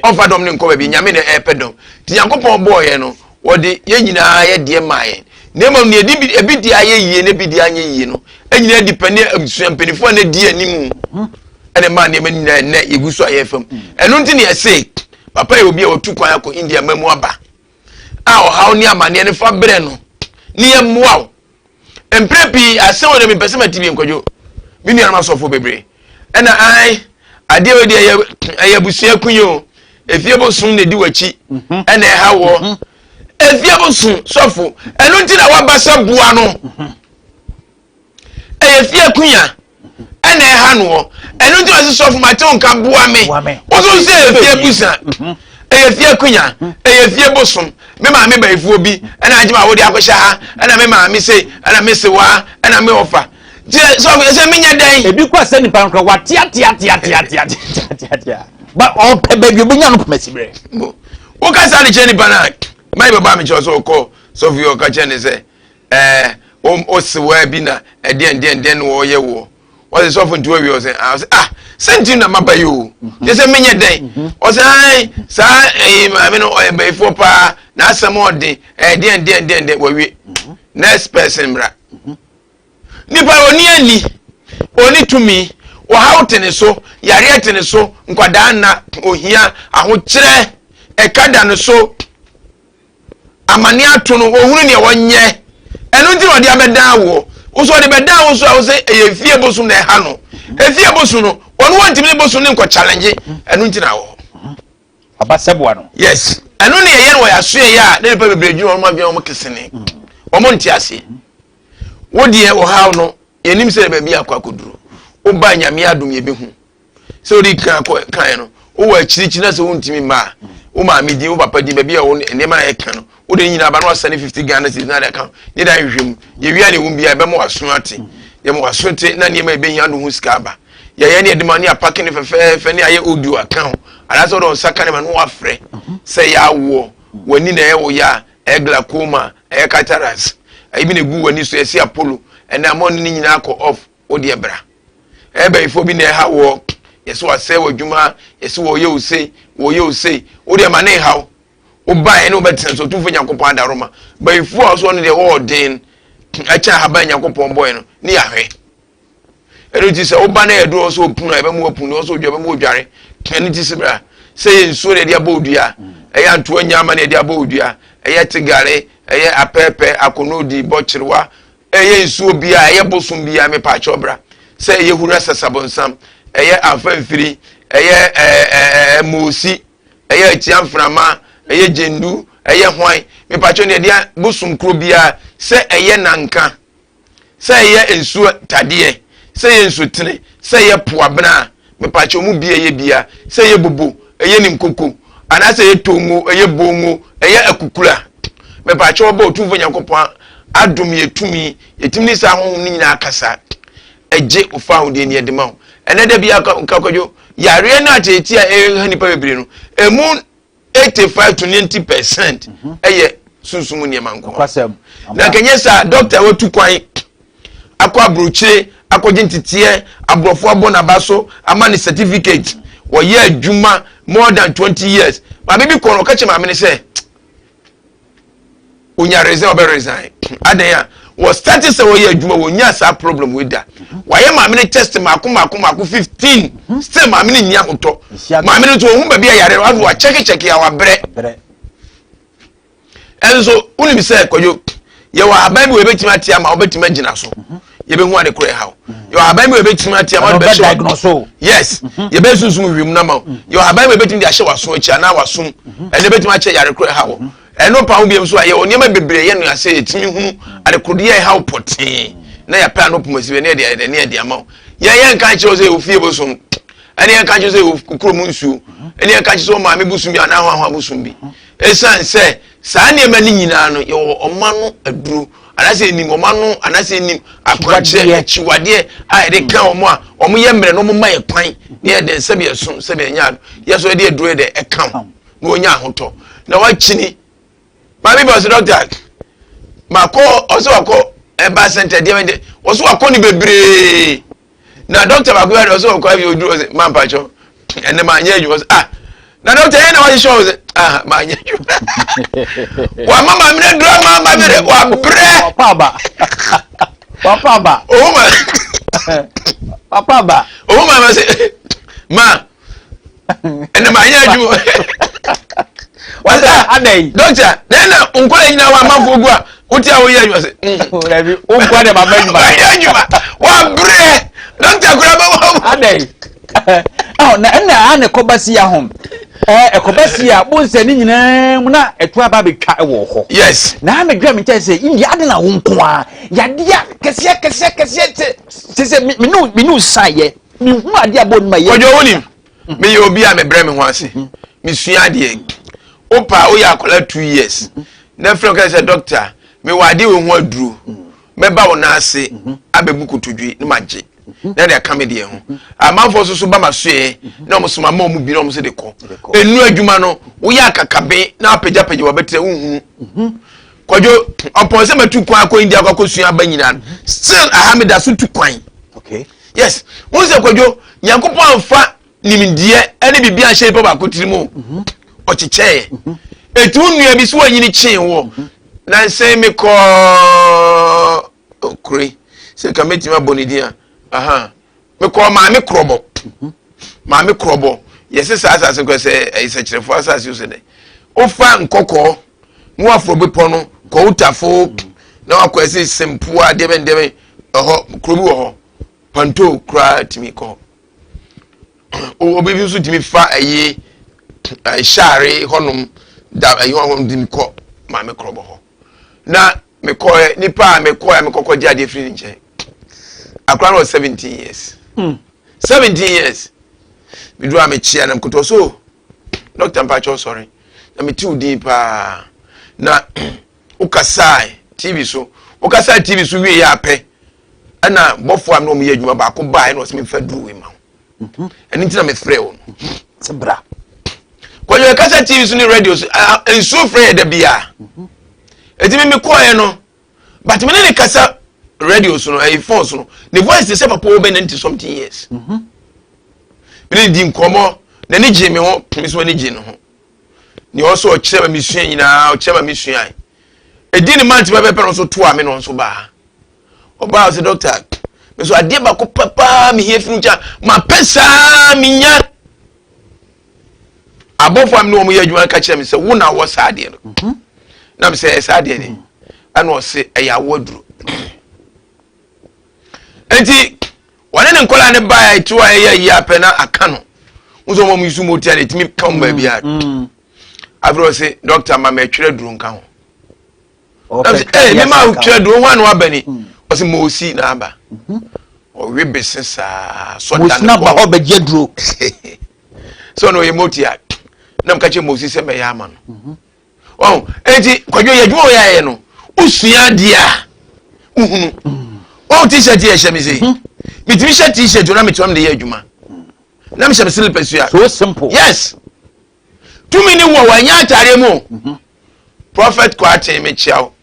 Ɔnfa dɔm ne nkɔ baabi. Nyame na ɛpɛ dɔm, nti Nyankopɔn bɔɔ yɛn no, wɔde yɛn nyinaa yɛ deɛ maa yɛn, na mmom nea ebi deɛ ayɛ yie na ebi deɛ anyɛ yie no nyinaa di pɛ ne abusua mpanimfoɔ a na di anim ɛna maa nneɛma nyinaa ɛnɛ yɛgu so a yɛfam. Ɛno nti na yɛse papa yɛ obi a wɔtu kwan akɔ India ma mu aba a ɔhaw ne amanneɛ no fa berɛ no ne yɛmmoa wo. Mprɛ pii asɛm wɔ dɛ mepɛ sɛ mate bi. Nkwadwo, me nuanom asɔfoɔ bebree ɛna ai adeɛ wei deɛ ɛyɛ abusua kunyi o, efie bosom na edi w'akyi ɛna ɛha wɔ efie bosom. Sɔfo, ɛno nti na waba sɛ boa no. Ɛyɛ fie kunya ɛna ɛha noɔ, ɛno nti na ɔsi sɔfo ma te nka boa me. Woso sɛ ɛyɛ fie busa, ɛyɛ fie kunya, ɛyɛ fie bosom. Me maame bayifoɔ bi ɛna agye ma wode akɔhyɛ ha, ɛna me maame se, ɛna me se waa, ɛna me ɔfa nti sɔfo ɛsɛ menyɛ dɛn? Ebi kɔ sɛ nipa no kora wateateateateateateateatea ba, ɔpɛ baabi obɛnya no pɔmasi berɛ. Woka saa de kyerɛ nipa no a, mayɛ bɛba me kyerɛ sɛ ɔkɔ sɔfo yi, ɔka kyerɛ ne sɛ ɔsewaa bi na ɛdeɛn deɛn deɛn na wɔyɛ woɔ. Wɔsɛ sɔfo nti wɔwie, ɔsɛ ah, ɔsɛ ah, sɛnti na maba yi o, yɛ sɛ menyɛ dɛn? Ɔsɛ ae, saa ɛyi maame no ɔyɛ bɛyifoɔ paa na asɛm ɔden ɛyɛ deɛn deɛn deɛn deɛn. Wɔwie, next person mmra. Nipa oni ani oni tumi, ɔhaw te ne so, yareɛ te ne so, nkwadaa nna, ohia, ahokyerɛ, ɛka da ne so, amane ato no, ohunu nea wɔnyɛ. Ɛno nti na ɔde abɛdan woɔ. Wosɔ ɔde bɛdan wo so a, wosɛ ɛyɛ efie bosom na ɛha no. Efie bosom no, wɔn wɔntumi ne bosom ne nkɔ challenge. Ɛno nti na wɔ hɔ. Aba sɛboa no. Yes, ɛno ne ɛyɛ no wɔ yɛaso yɛ a ne nipa bebree dwene wɔn adwene, wɔn kesene, wɔn nte aseɛ. Wo deɛ, ɔhaw no yɛnim sɛ baabi akɔ akɔduro. Woba, Nyame adom, yɛbɛhu sɛ wode kan akɔ kan no wowɔ akyirikyiri na sɛ wontumi mma a, wo maame din, wo papa din, baabi a wo nneɛma a yɛka no, wode ne nyinaa ba na wasane 50 Ghana cedis na de aka ne da nhwehwɛ mu. Yɛwia ne wo bia ɛbɛma waso ate, yɛma waso te na nneɛma ɛbɛhia no ho sika aba. Yɛyɛ ne yɛde ma ne apake ne fɛfɛɛfɛ ne ayɛ audio aka ho, anaasɛ wode wo nsa ka ne ma no wafrɛ sɛ yɛ awoɔ w'ani na ɛyɛ wo yɛ a, ɛyɛ glaucoma, ɛyɛ cataract, ɛyi bi na egu w'ani so, yɛsi Apollo ɛnna ama ɔne ne nyinaa kɔ off. Wo deɛ bra. Ɛyɛ bɛyifoɔ bi na ɛha wɔ, yɛsɛ wasɛe w'adwuma, yɛsɛ wɔyɛ wo sei, wɔyɛ wo sei. Wo deɛ ma ne nhaw. Wobaeɛ ne wobɛtena so. Ɔtumfoɔ Nyankopɔn adaroma, bɛyifoɔ a ɔso ɔno deɛ wɔwɔ den ɛkyɛn ahaban Nyankopɔn bɔɛ no ne yɛahwɛ. Ɛno nti sɛ woba na yɛduru hɔ sɛ ɔpunu a, yɛbɛma wapunu, ɔsɛ odwa bɛma odware. Ɛno nti sɛ bra sɛ yɛ nsuo na yɛde abɔ odua, ɛyɛ antoa nyama na yɛde abɔ odua, ɛyɛ tegare, ɛyɛ apɛɛpɛ, akonodi, bɔkyerewa, ɛyɛ nsuo bia, ɛyɛ bosom bia, mepaakyɛw bra. Sɛ ɛyɛ hura sasabonsam, ɛyɛ afamfiri, ɛyɛ ɛɛ moosi, ɛyɛ atia mframa, ɛyɛ gyendu, ɛyɛ hwan, mepaakyɛw ne yɛde bosom kuro bia, sɛ ɛyɛ nanka, sɛ ɛyɛ nsuo tadeɛ, sɛ ɛyɛ nsutene, sɛ ɛyɛ poabena a, mepaakyɛw mu bi ɛyɛ bia, sɛ ɛyɛ bobo, ɛyɛ ne nkoko, anaasɛ ɛyɛ tongo, ɛyɛ bongo, ɛyɛ akukula, mepaakyɛw ɔbɔ. Otumfo Nyankopɔn adom yɛ tumi, yɛtumi ne saa honhom no nyinaa kasa, ɛgye ofa ahodeɛ ni ɛde ma wo. Ɛnɛ da bi akwadwo, yareɛ no ateeti a ɛha nipa bebree no, emu 85 to 90% ɛyɛ sunsum nneɛma nko. Na kɛnyɛ saa dɔkta watu kwan akɔ aburokyire akɔgye nteteɛ, aborɔfo abɔ n'aba so ama ne certificate, wɔyɛ adwuma more than 20 years, maame bi kɔ no, ɔka kyerɛ maame no sɛ onya resign, ɔbɛ resign adan a Wɔ start sɛ wɔyɛ adwuma wɔnya saa problem wei da. Wɔayɛ maame no test mako mako mako 15 still maame no nni ahotɔ. Maame no nso wɔn baabi a yare no afei wɔakyɛkekyɛke a wabrɛ. Ɛnso wonim sɛ Kwadwo yɛwɔ ahaban bi wɔ yɛbɛtumi ate ama wobɛtumi agyina so. Yɛbɛhu ade korɔ ɛhaw. Yɛwɔ ahaban bi wɔ yɛbɛtumi ate ama wode bɛhyɛ wɔ yes yɛbɛyɛ sunsum hwehwɛmu no ama wo. Yɛwɔ ahaban bi wɔ yɛbɛtumi de ahyɛ w'aso akyi anaa w'asom ɛno bɛtumi akyɛ yare korɔ ɛhaw. Ɛno pa ho biom nso a, yɛwɔ nneɛma bebree a ɛyɛ no ase a yɛtumi hunu adekodeɛ a ɛha wo pɔtee na yɛapɛ ano poma si bɛ ne yɛde ayɛ dɛ ne yɛde ama wo. Yɛn yɛnka nkyerɛ wo sɛ yɛwɔ fie bosom, ɛne yɛnka nkyerɛ wo sɛ yɛwɔ kurom nsuo, ɛne yɛnka nkyerɛ sɛ wɔ maame bosom bi anaa hwanhwa bosom bi. Ɛsiane sɛ saa nneɛma no nyinaa no yɛwɔ ɔma no aduro anaasɛ yɛnim ɔma no anaasɛ yɛnim akwankyerɛ akyiwadeɛ a yɛde ka wɔn a wɔn yɛ mmerɛ na wɔn ma yɛ kwan ne yɛde sɛbi ɛso sɛbi ɛnyɛ ado yɛ so yɛde aduro yɛ dɛ ɛka ho. Na wɔnya ahotɔ na wakyini maame bi ɔsɛ dɔkta makɔ ɔsɛ wakɔ ɛba center deɛ mɛde ɔsɛ wakɔ ne bebree na dɔkta baako bi ɔsɛ wakɔ afi oduru ɔsɛ maa mpatsɔ ɛnɛ maa nyɛ adwuma ɔsɛ ah na dɔkta yɛn na wahyehyɛ ɔsɛ ah maa nyɛ adwuma wama maame no dura maa maame de wabrɛ wapa aba owu ma wapa aba owu ma ma sɛ maa. Ɛnna maa nyɛ adwuma. Wasa adɛn? Dɔkta, na ɛna nkɔla nyinaa wa amanfoɔ gu a wote a woyɛ adwuma sɛ. Dabi, wo nkɔla deɛ ma bɛ adwuma. Mayɛ adwuma, wabrɛ. Dɔkta kura bɛ wɔ. Adɛn? Ɛhɔ na ɛna a na ɛkɔba si ahom. Ɛɛ ɛkɔba si a bonsɛ ne nyinaa mu na ɛto aba abɛtwa ɛwɔ hɔ. Yes. Na ama dwa mi nkyɛn sɛ India adi na wo nko ara yadeɛ kɛseɛ kɛseɛ kɛseɛ sɛ sɛ me ne me ne san yɛ. Mehu adeɛ a bɔ onima yɛ. Kwadwo wonim meyɛ obi a mebrɛ me ho ase mesua adeɛ wopa woyɛ akwadaa 2 years na frɛ ka sɛ, "Doctor, mewɔ adeɛ wɔ ho aduro," mɛba wo nan ase abɛbu kotodwe na magye na de aka me deɛ ho. Amanfoɔ nso so ba ma soɛ na wɔn so ma ma wɔn bi na wɔn so de kɔ enu adwuma no. Woyɛ akakabe na apagyapagya wɔbɛtɛ wohunu. Kwadwo, ɔpɔn sɛ matu kwan akɔ India akɔ akɔsua aba nyinaa, still aha meda so tu kwan. Yes, wọn sɛ Kwadwo, Nyankopɔn amfa nimdeɛ ɛne biribi anhyɛ nipa baako tiri mu, ɔkyekyɛɛ etu nnua bi so wɔnyini kyee wɔ na nsɛn mekɔɔ kure sɛ ka mɛtumi abɔ ne din a aha mekɔɔ Maame Korɔbɔ. Maame Korɔbɔ, yɛsɛ saa asase nkɔ sɛ ɛyɛ sɛkyerɛfoɔ asase o, sɛ dɛ wofa Nkɔkɔɔ na waforo bepɔ no kɔ Wotafo na wakɔ ɛsɛ Sempoa deɛ bɛn deɛ bɛn ɛhɔ kuro bi wɔ hɔ Panto koraa tumi kɔ hɔ. Obi bi nso tumi fa ɛyi ɛhyare hɔnom da ɛyi hɔnom tumi kɔ Maame Korɔbɔ hɔ. Na mekɔɛ nipa a mekɔɛ mekɔkɔ gye adeɛ firi ne nkyɛn, akora no wɔ 17 years. 17 years. Meduru a mekyia na mekotɔ so, "Dɔkta, mpakyɛw sɔre na mete wo din paa na wokasae TV so, wokasae TV so wie yɛ apɛ ɛna bɔfoɔ a mene wɔn yɛ adwuma baako baa ɛna ɔsɛ memfa duru wei ma wo, ɛno nti na mefrɛ wo no." Sɛ bra. Kwadwo, ɛkasa TV so ne radio so, nsuo frɛ yɛ da biara. Ɛti me mekɔɛ no, but me ne ne kasa radio so no, ɛyɛ phone so no, ne voice te sɛ papa wɔ bɛ 90 something years. Me ne di nkɔmmɔ, n'ani gye me ho, me nso ani gye ne ho. Nea ɔsɛ ɔkyerɛ ma mesua nyinaa, ɔkyerɛ ma mesua. Ɛdi ne mante pɛpɛpɛ no nso to a me no nso baa ɔbaa ɔsɛ, "Doctor, me nso adeɛ baako pɛpaa mehia firi nkyɛn, mapɛ saa menya abɔfo a me ne wɔn yɛ adwuma ka kyerɛ me sɛ wo na wɔ saa adeɛ no." Na me sɛ, "Ɛyɛ saa adeɛ ne?" Ɛna ɔse ɛyɛ awo aduro. Nti wɔne ne nkɔla ne baa ɛti a ɛyɛ yi apɛ na aka no nso wɔn yi so mo tia na etimi ka wɔn baabi a afei ɔse, "Doctor, ma mɛ twerɛ duro nka ho." Na me sɛ, "Ee, mi ma twerɛ duro ho ano aba ni?" Ɔse Moosi na aba ɔwe bese saa sɔda. Mosi na ba hɔ bɛgye duro. Sɛ ɔno ɔyɛ moti a na meka kyerɛ Mosi sɛ mɛyɛ ama no ɔn. Enti Kwadwo, yɛ adwuma ɔyɛ ayɛ no, wosua adeɛ a wohunu ɔn. T-shirt yɛ hyɛ me sei, metumi hyɛ T-shirt o na metumi de yɛ adwuma na mehyɛ me slippers a. So simple. Yes, tumi ne wɔ wɔnyɛ ataadeɛ mu o. Prophet Kwaten, mekyia wo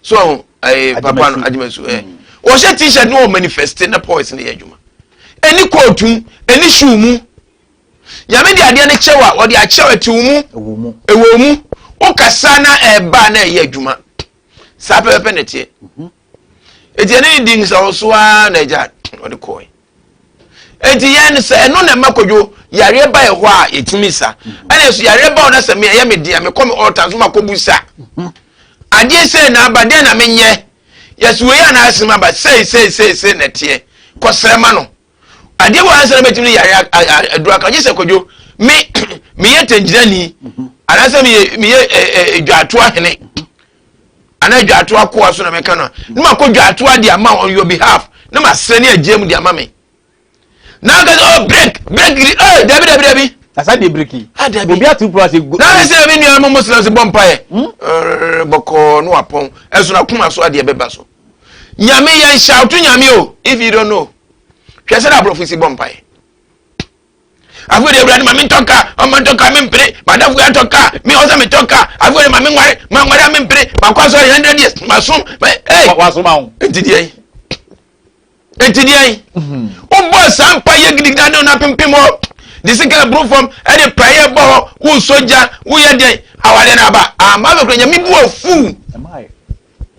so ɛɛ papa no Agyemansu ɛ wɔhyɛ T-shirt ne wɔ manifest na powers ne yɛ adwuma. Ɛni kootu mu, ɛni shoe mu. Nyame de adeɛ no kyɛw a ɔde akyɛw ɛte wo mu. Ɛwɔ mu. Ɛwɔ mu, wokasa na ɛba na ɛyɛ adwuma saa pɛpɛpɛ na ɛteɛ. Eti ɛne ne di nsawoso ara na agya ɔde kɔe. Eti yɛn sɛ ɛno na ɛma Kwadwo yareɛ ba yɛ hɔ a yɛtumi sa. Ɛna nso yareɛ ba hɔ na sɛ me ɛyɛ me den a mekɔ me altar nso makɔ bu sa. Adeɛ sei na aba deɛ na menyɛ. Yɛsi wei a na asem aba sei sei sei sei na ɛteɛ. Kɔsrɛ ma no. Adeɛ wɔ ansa na mɛtumi de yareɛ aduru aka gye sɛ Kwadwo me meyɛ tɛngyinani anaasɛ meyɛ meyɛ dwaatoa hene. Anaa dwaatoa akoa so na mɛka no a na makɔ dwaatoa de ama on your behalf na masrɛ ne agye mu de ama me na aka sɛ oh break break giri eh dabi dabi dabi. Asa de break yi. Ah dabi. Obi atu pro ase go. Na sɛ mi nua mo Muslim sɛ bɔ mpaeɛ. Hmm? Bɔkɔɔ no apɔn ɛso na kuma so adeɛ bɛba so. Nyame yɛn shout nyame o if you don't know. Hwɛ sɛ na aborɔfo si bɔ mpaeɛ. Afei de awurade ma mentɔ kaa, ɔma ntɔ kaa mempere, madafo yɛ atɔ kaa, me ɔsɛ metɔ kaa, afei de ma menware, manware a mempere, makɔ asɔre 100 years, masom, hey! Wasoma wo. Enti deɛ enti deɛ mhm. wobɔ saa mpa yɛ gidigidi ade na pempem hɔ de sika aburo fam ɛde praeɛ bɔ hɔ wosɔ gya woyɛ deɛ awadeɛ no aba ama bɛkura nyame bu afu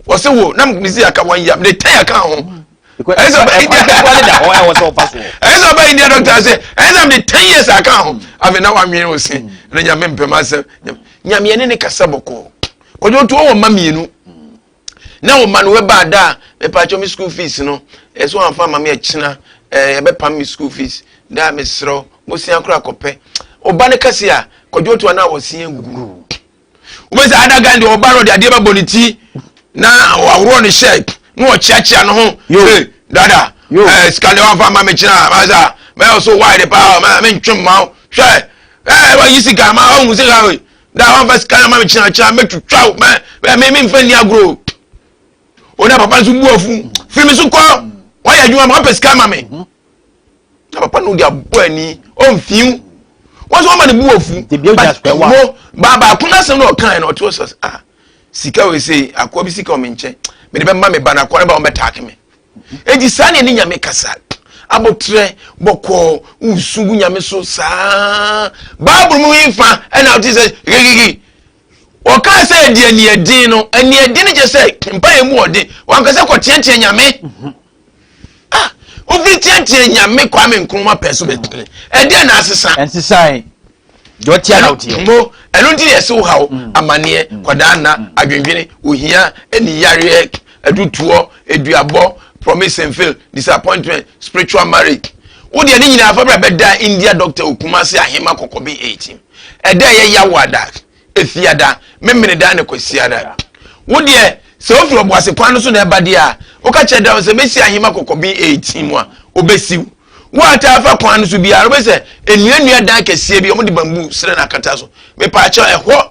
wɔsɛ wo na mesi aka wɔn yam de tɛn aka ho ɛsɛ ɔba india ɛsɛ ɔba india doctor sɛ ɛsɛ mede 10 years aka ho afei na wanwene wo se na nyame mpɛm asɛm. Nyame ɛne ne kasa bɔkɔɔ. Kɔdwo to wɔ mma mmienu na wo ma no wɛba ada a mepaakyɛw me school fees no ɛsɛ wɔamfa ama me ɛkyena ɛɛ yɛbɛpam me school fees da mesrɛ mosia kora kɔpɛ ɔba no kɛse a kɔdwo to a na wɔsia gu. Wobɛsɛ ada gan deɛ ɔba no ɔde adeɛ bɛbɔ ne ti na waworɔ ne shirt na ɔkyeakyea ne ho. Hey, dada, eh, sika deɛ wamfa ma me kyena masa mɛyɛ so wide paa mentwe mma wo hwɛ eh, wayi sika ma ɔhu sika wei da wamfa sika no ma me kyena kyena mɛtwitwa wo mɛ me memfa nni agorɔ o. Na papa nso bu afu firi me so kɔ wayɛ adwuma ma wapɛ sika ma me na papa no de abɔ ani ɔmfiw wɔn nso wɔma ne bu afu. Mo ba baako n'asɛm na ɔkan na ɔte hɔ sɛ ah sika wei sei akoa bi sika wɔ me nkyɛn mede bɛma me ba na akoa no ba wɔn bɛtaake me. Eti saa na ɛne nyame kasa abotrɛ bɔkɔɔ wosu gu nyame so saa. Baabulu mu yi fa ɛna ɔte sɛ gigigi wɔkaa sɛ ɛdi aniɛden no aniɛden no kyɛ sɛ mpa yɛ mu ɔden wankasa kɔteatea nyame. Ah, wofiri teatea nyame Kwame Nkrumah pɛ so bɛtene ɛdeɛ na asesa. Ɛnsesae deɛ ɔtea na ɔteɛ. Mo ɛno nti na ɛsɛ wo haw mm. amaneɛ mm. kwadaa nna mm. adwendwene ohia ɛne yareɛ adutoɔ eduabɔ promise and fail disappointment spiritual marriage wo deɛ ne nyinaa fa bra bɛda India doctor Okumasi Ahema Kɔkɔbe 18 ɛda ɛyɛ yawoada Efiada, Memeneda ne Kwasiada. Wo deɛ, sɛ wofiri Ɔboase kwan no so na ɛba deɛ a, woka kyerɛ Dawid sɛ, 'Mɛsi ahema kɔkɔben 18 mu a, ɔbɛsi wo. Wo a taa fa kwan no so biara, wobɛhu sɛ nnuannua dan kɛseɛ bi, wɔde bamboo serɛ na akata so. Mepaakyɛw, ɛhɔ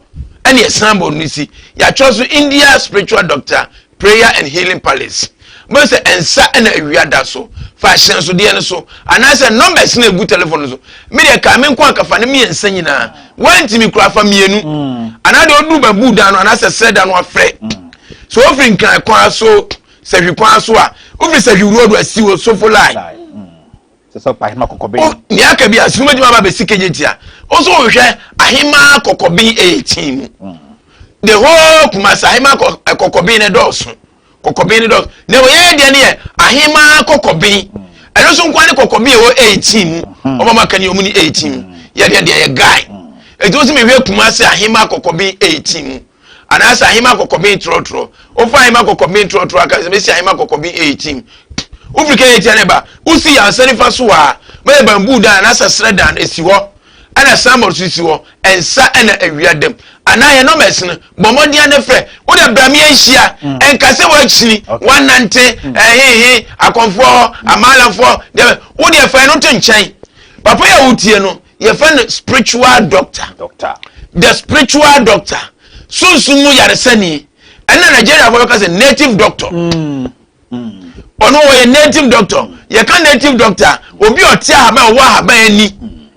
ne signboard no si. Yɛatwerɛ so India Spiritual Doctor Prayer and Healing Palace. Wobɛhu sɛ nsa na awia da so. Fa ahyɛnsodeɛ no so anaasɛ numbers na egu telephone no so. Me deɛ kaa me nko anka fa ne mmiɛnsa nyinaa. Woantumi koraa fa mmienu. Anaa deɛ ɔduru bamboo dan no anaasɛ serɛ dan no afrɛ. So wofiri Nkran kwan so, Sahwi kwan so a, wofiri Sahwi road a si wɔ Sofo line. Sɛ sɛ ɔpɛ ahema kɔkɔben. Nea aka bi a sunu bɛtumi aba abɛsi kegye tia. Wo nso wohwɛ ahema kɔkɔben 18 mu. The whole Kumasi ahema kɔkɔben no dɔɔso. Kɔkɔben no dɔɔso. Na wɔyɛ deɛ no yɛ ahema kɔkɔben. Ɛno nso nkoa ne kɔkɔben ɛwɔ 18 mu. Wɔn a aka ne wɔn ni 18 mu. Yɛ deɛ deɛ yɛ guy. Eti wo nso mehwɛ Kumasi ahema kɔkɔben 18 mu. Anaasɛ ahema kɔkɔben trɔtrɔ. Wofa ahema kɔkɔben trɔtrɔ aka sɛ mesi ahema kɔkɔben 18. Wofiri kɛyɛ tia ne ba. Wosi yɛn nsa nifa so a, bɛyɛ bamboo dan anaasɛ serɛ dan esi hɔ. Ɛna signboard so si hɔ. Nsa ɛna awia dam. Anaa yɛn numbers no, bɔ mmɔden ara na frɛ. Wo deɛ bra me yɛnhyia. Ɛnka sɛ woakyini, woanante, ɛhehe, akɔmfoɔ hɔ, amaalamfoɔ, deɛ wo deɛ fa ɛno to nkyɛn. Papa yi a wotie no, yɛfrɛ no spiritual doctor. The spiritual doctor. Sunsum mu yaresani. Ɛna Nigeriafoɔ bɛka sɛ native doctor. Ɔno ɔyɛ native doctor. Yɛka native doctor, obi a ɔte ahaban, ɔwɔ ahaban ani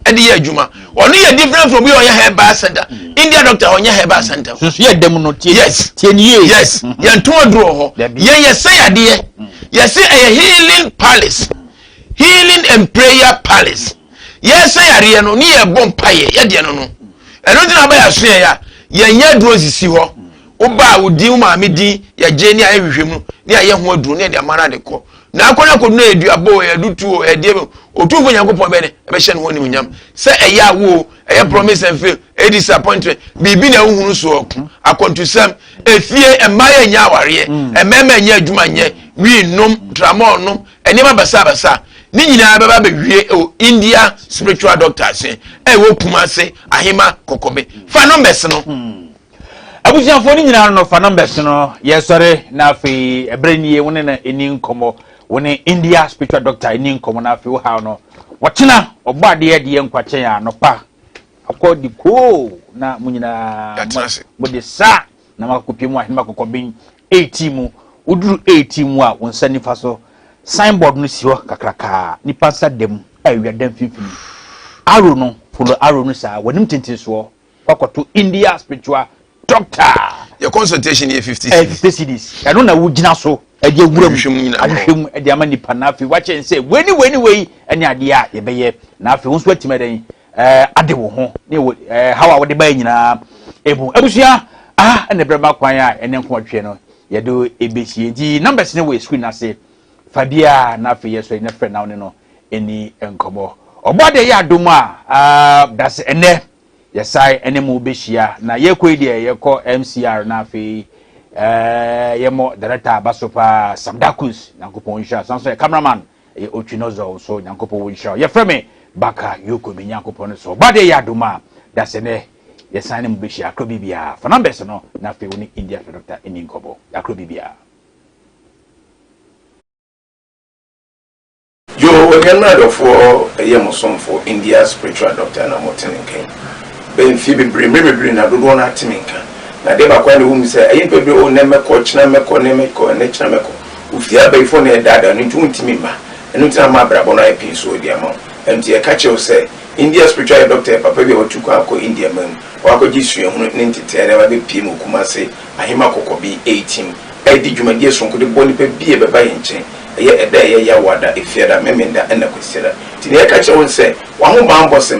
ɛde yɛ adwuma. Ɔno yɛ different from obi a ɔyɛ herbal center. India doctor ɔnyɛ herbal center. Sunsun yɛ dɛm no tie. Yes. Tie ni yie. Yes. Yɛn to aduro wɔ hɔ. Yɛn yɛ sɛ yadeɛ. Yɛsɛ ɛyɛ healing palace. Healing and prayer palace. Yɛsɛ yareɛ no ne yɛbɔ mpaeɛ yɛdeɛ no no. Ɛno nti na aba yɛaso yɛn a yɛnyɛ aduro nsisi hɔ. Woba a, wo din, wo maame din, yɛgye ne ayɛ hwehwɛ mu ne ayɛ ho aduro ne yɛde ama no ade kɔ na akɔ no akɔdu no. Yɛ duabɔ o, yɛ adutu o, yɛ deɛ Otumfo Nyankopɔn bɛ ne ɛbɛhyɛ ne ho animuonyam sɛ ɛyɛ awo o, ɛyɛ promise and fail, ɛyɛ disappointment, biribi na ɛhuhunu soɔ, akɔntusɛm, efie mmaa yɛ nyɛ awareɛ, mmarima nyɛ adwuma, nyɛ wii nom, tramɔɔ nom, nneɛma basabasa ne nyinaa bɛba bɛwie ɛwɔ India Spiritual Doctor ase, ɛwɔ Kumase Ahema Kɔkɔbe. Fa numbers no. Abusuafoɔ no nyinaa no, fa numbers no. Yɛsɔre na afei ɛberɛ nie, wo ne no ɛni nkɔmmɔ, wo ne India Spiritual Doctor ɛni nkɔmmɔ, na afei wo haw no wɔkyena ɔbɔ adeɛ deɛ nkwakyɛn a anɔpa akɔ de koo na mo nyinaa Yɛatena ase. Mode saa na makɔpie mu Ahenema Kɔkɔben 18 mu. Woduru 18 mu a, wo nsa nifa so signboard no si hɔ kakrakaa, nipa nsa dam a awia da mfimfini. Arrow no, follow arrow no saa, w'anim tenten soɔ wakɔto India Spiritual Doctor. Yɛ consultation yɛ 50 ɛyɛ cedis. 50 cedis. Ɛno na wogyina so ɛde awura mu. Ahwehwɛ mu nyinaa. Ahwehwɛ mu ɛde ama nipa, na afei wakyɛn sɛ wei ne wei ne wei ɛne adeɛ a yɛbɛyɛ, na afei wo nso atumi ɛdɛn ade wo ho ne wɔ haw a wɔde baeɛ nyinaa emu. Abusua, aha ɛna ɛbrɛ ma kwan a ɛne nkɔmɔtwe no yɛde ebesie, nti numbers ne wɔ screen ase. Fa biara na afei yɛ so ne frɛ na wo ne no ɛni nkɔmɔ. Ɔbɔ adeɛ yɛ adom a dase ɛnɛ yɛsae ɛne mu bɛhyia na yɛkɔ yi deɛ, yɛkɔ MCR na afei yɛmmɔ director aba so paa, Samdakus, Nyankopɔn nhyira. San so yɛ cameraman ɛyɛ Otwinozɔ nso, Nyankopɔn wɔ nhyira. Yɛfrɛ me Baka Yoko mi. Nyankopɔn no so ɔba deɛ yɛ adom a, dase nɛ yɛsan ne mu bɛhyia akoro biribiara. Fa numbers no na afei wo ne India Doctor ɛni nkɔmmɔ akoro biribiara. Yo, onuanom adɔfoɔ, ɛyɛ mo somfo India Spiritual Doctor na mote ne nkan. Bɛyɛ mfie bebree, mmerɛ bebree na dodoɔ no ate me nka. Na adeɛ baako a na ɛwɔ mu sɛ ɛyɛ mpa bebree o, nnɛ mɛkɔ, kyena mɛkɔ, nnɛ mɛkɔ, nnɛ kyena mɛkɔ. Ofie abayifoɔ na ɛdaadaa no nti wontumi mma. Ɛno nti na ama abrabɔ no ayɛ pii so ɔde ama wo. Ɛno nti yɛka kyerɛ wo sɛ India Spiritual Doctor yɛ papa bi a watu kwan akɔ India man mu. Wakɔgye suahunu ne nteteɛ na wabɛpie mu Kumase Ahema Kɔkɔbi 18 ɛdi dwumadie sonko de bɔ nipa bi a ɛbɛba yɛn nkyɛn. Ɛyɛ ɛda a ɛyɛ Yawoada, Efiada, Memenda ɛna Kwasiada. Nti nea yɛka kyerɛ wo sɛ waho banbɔ sɛm.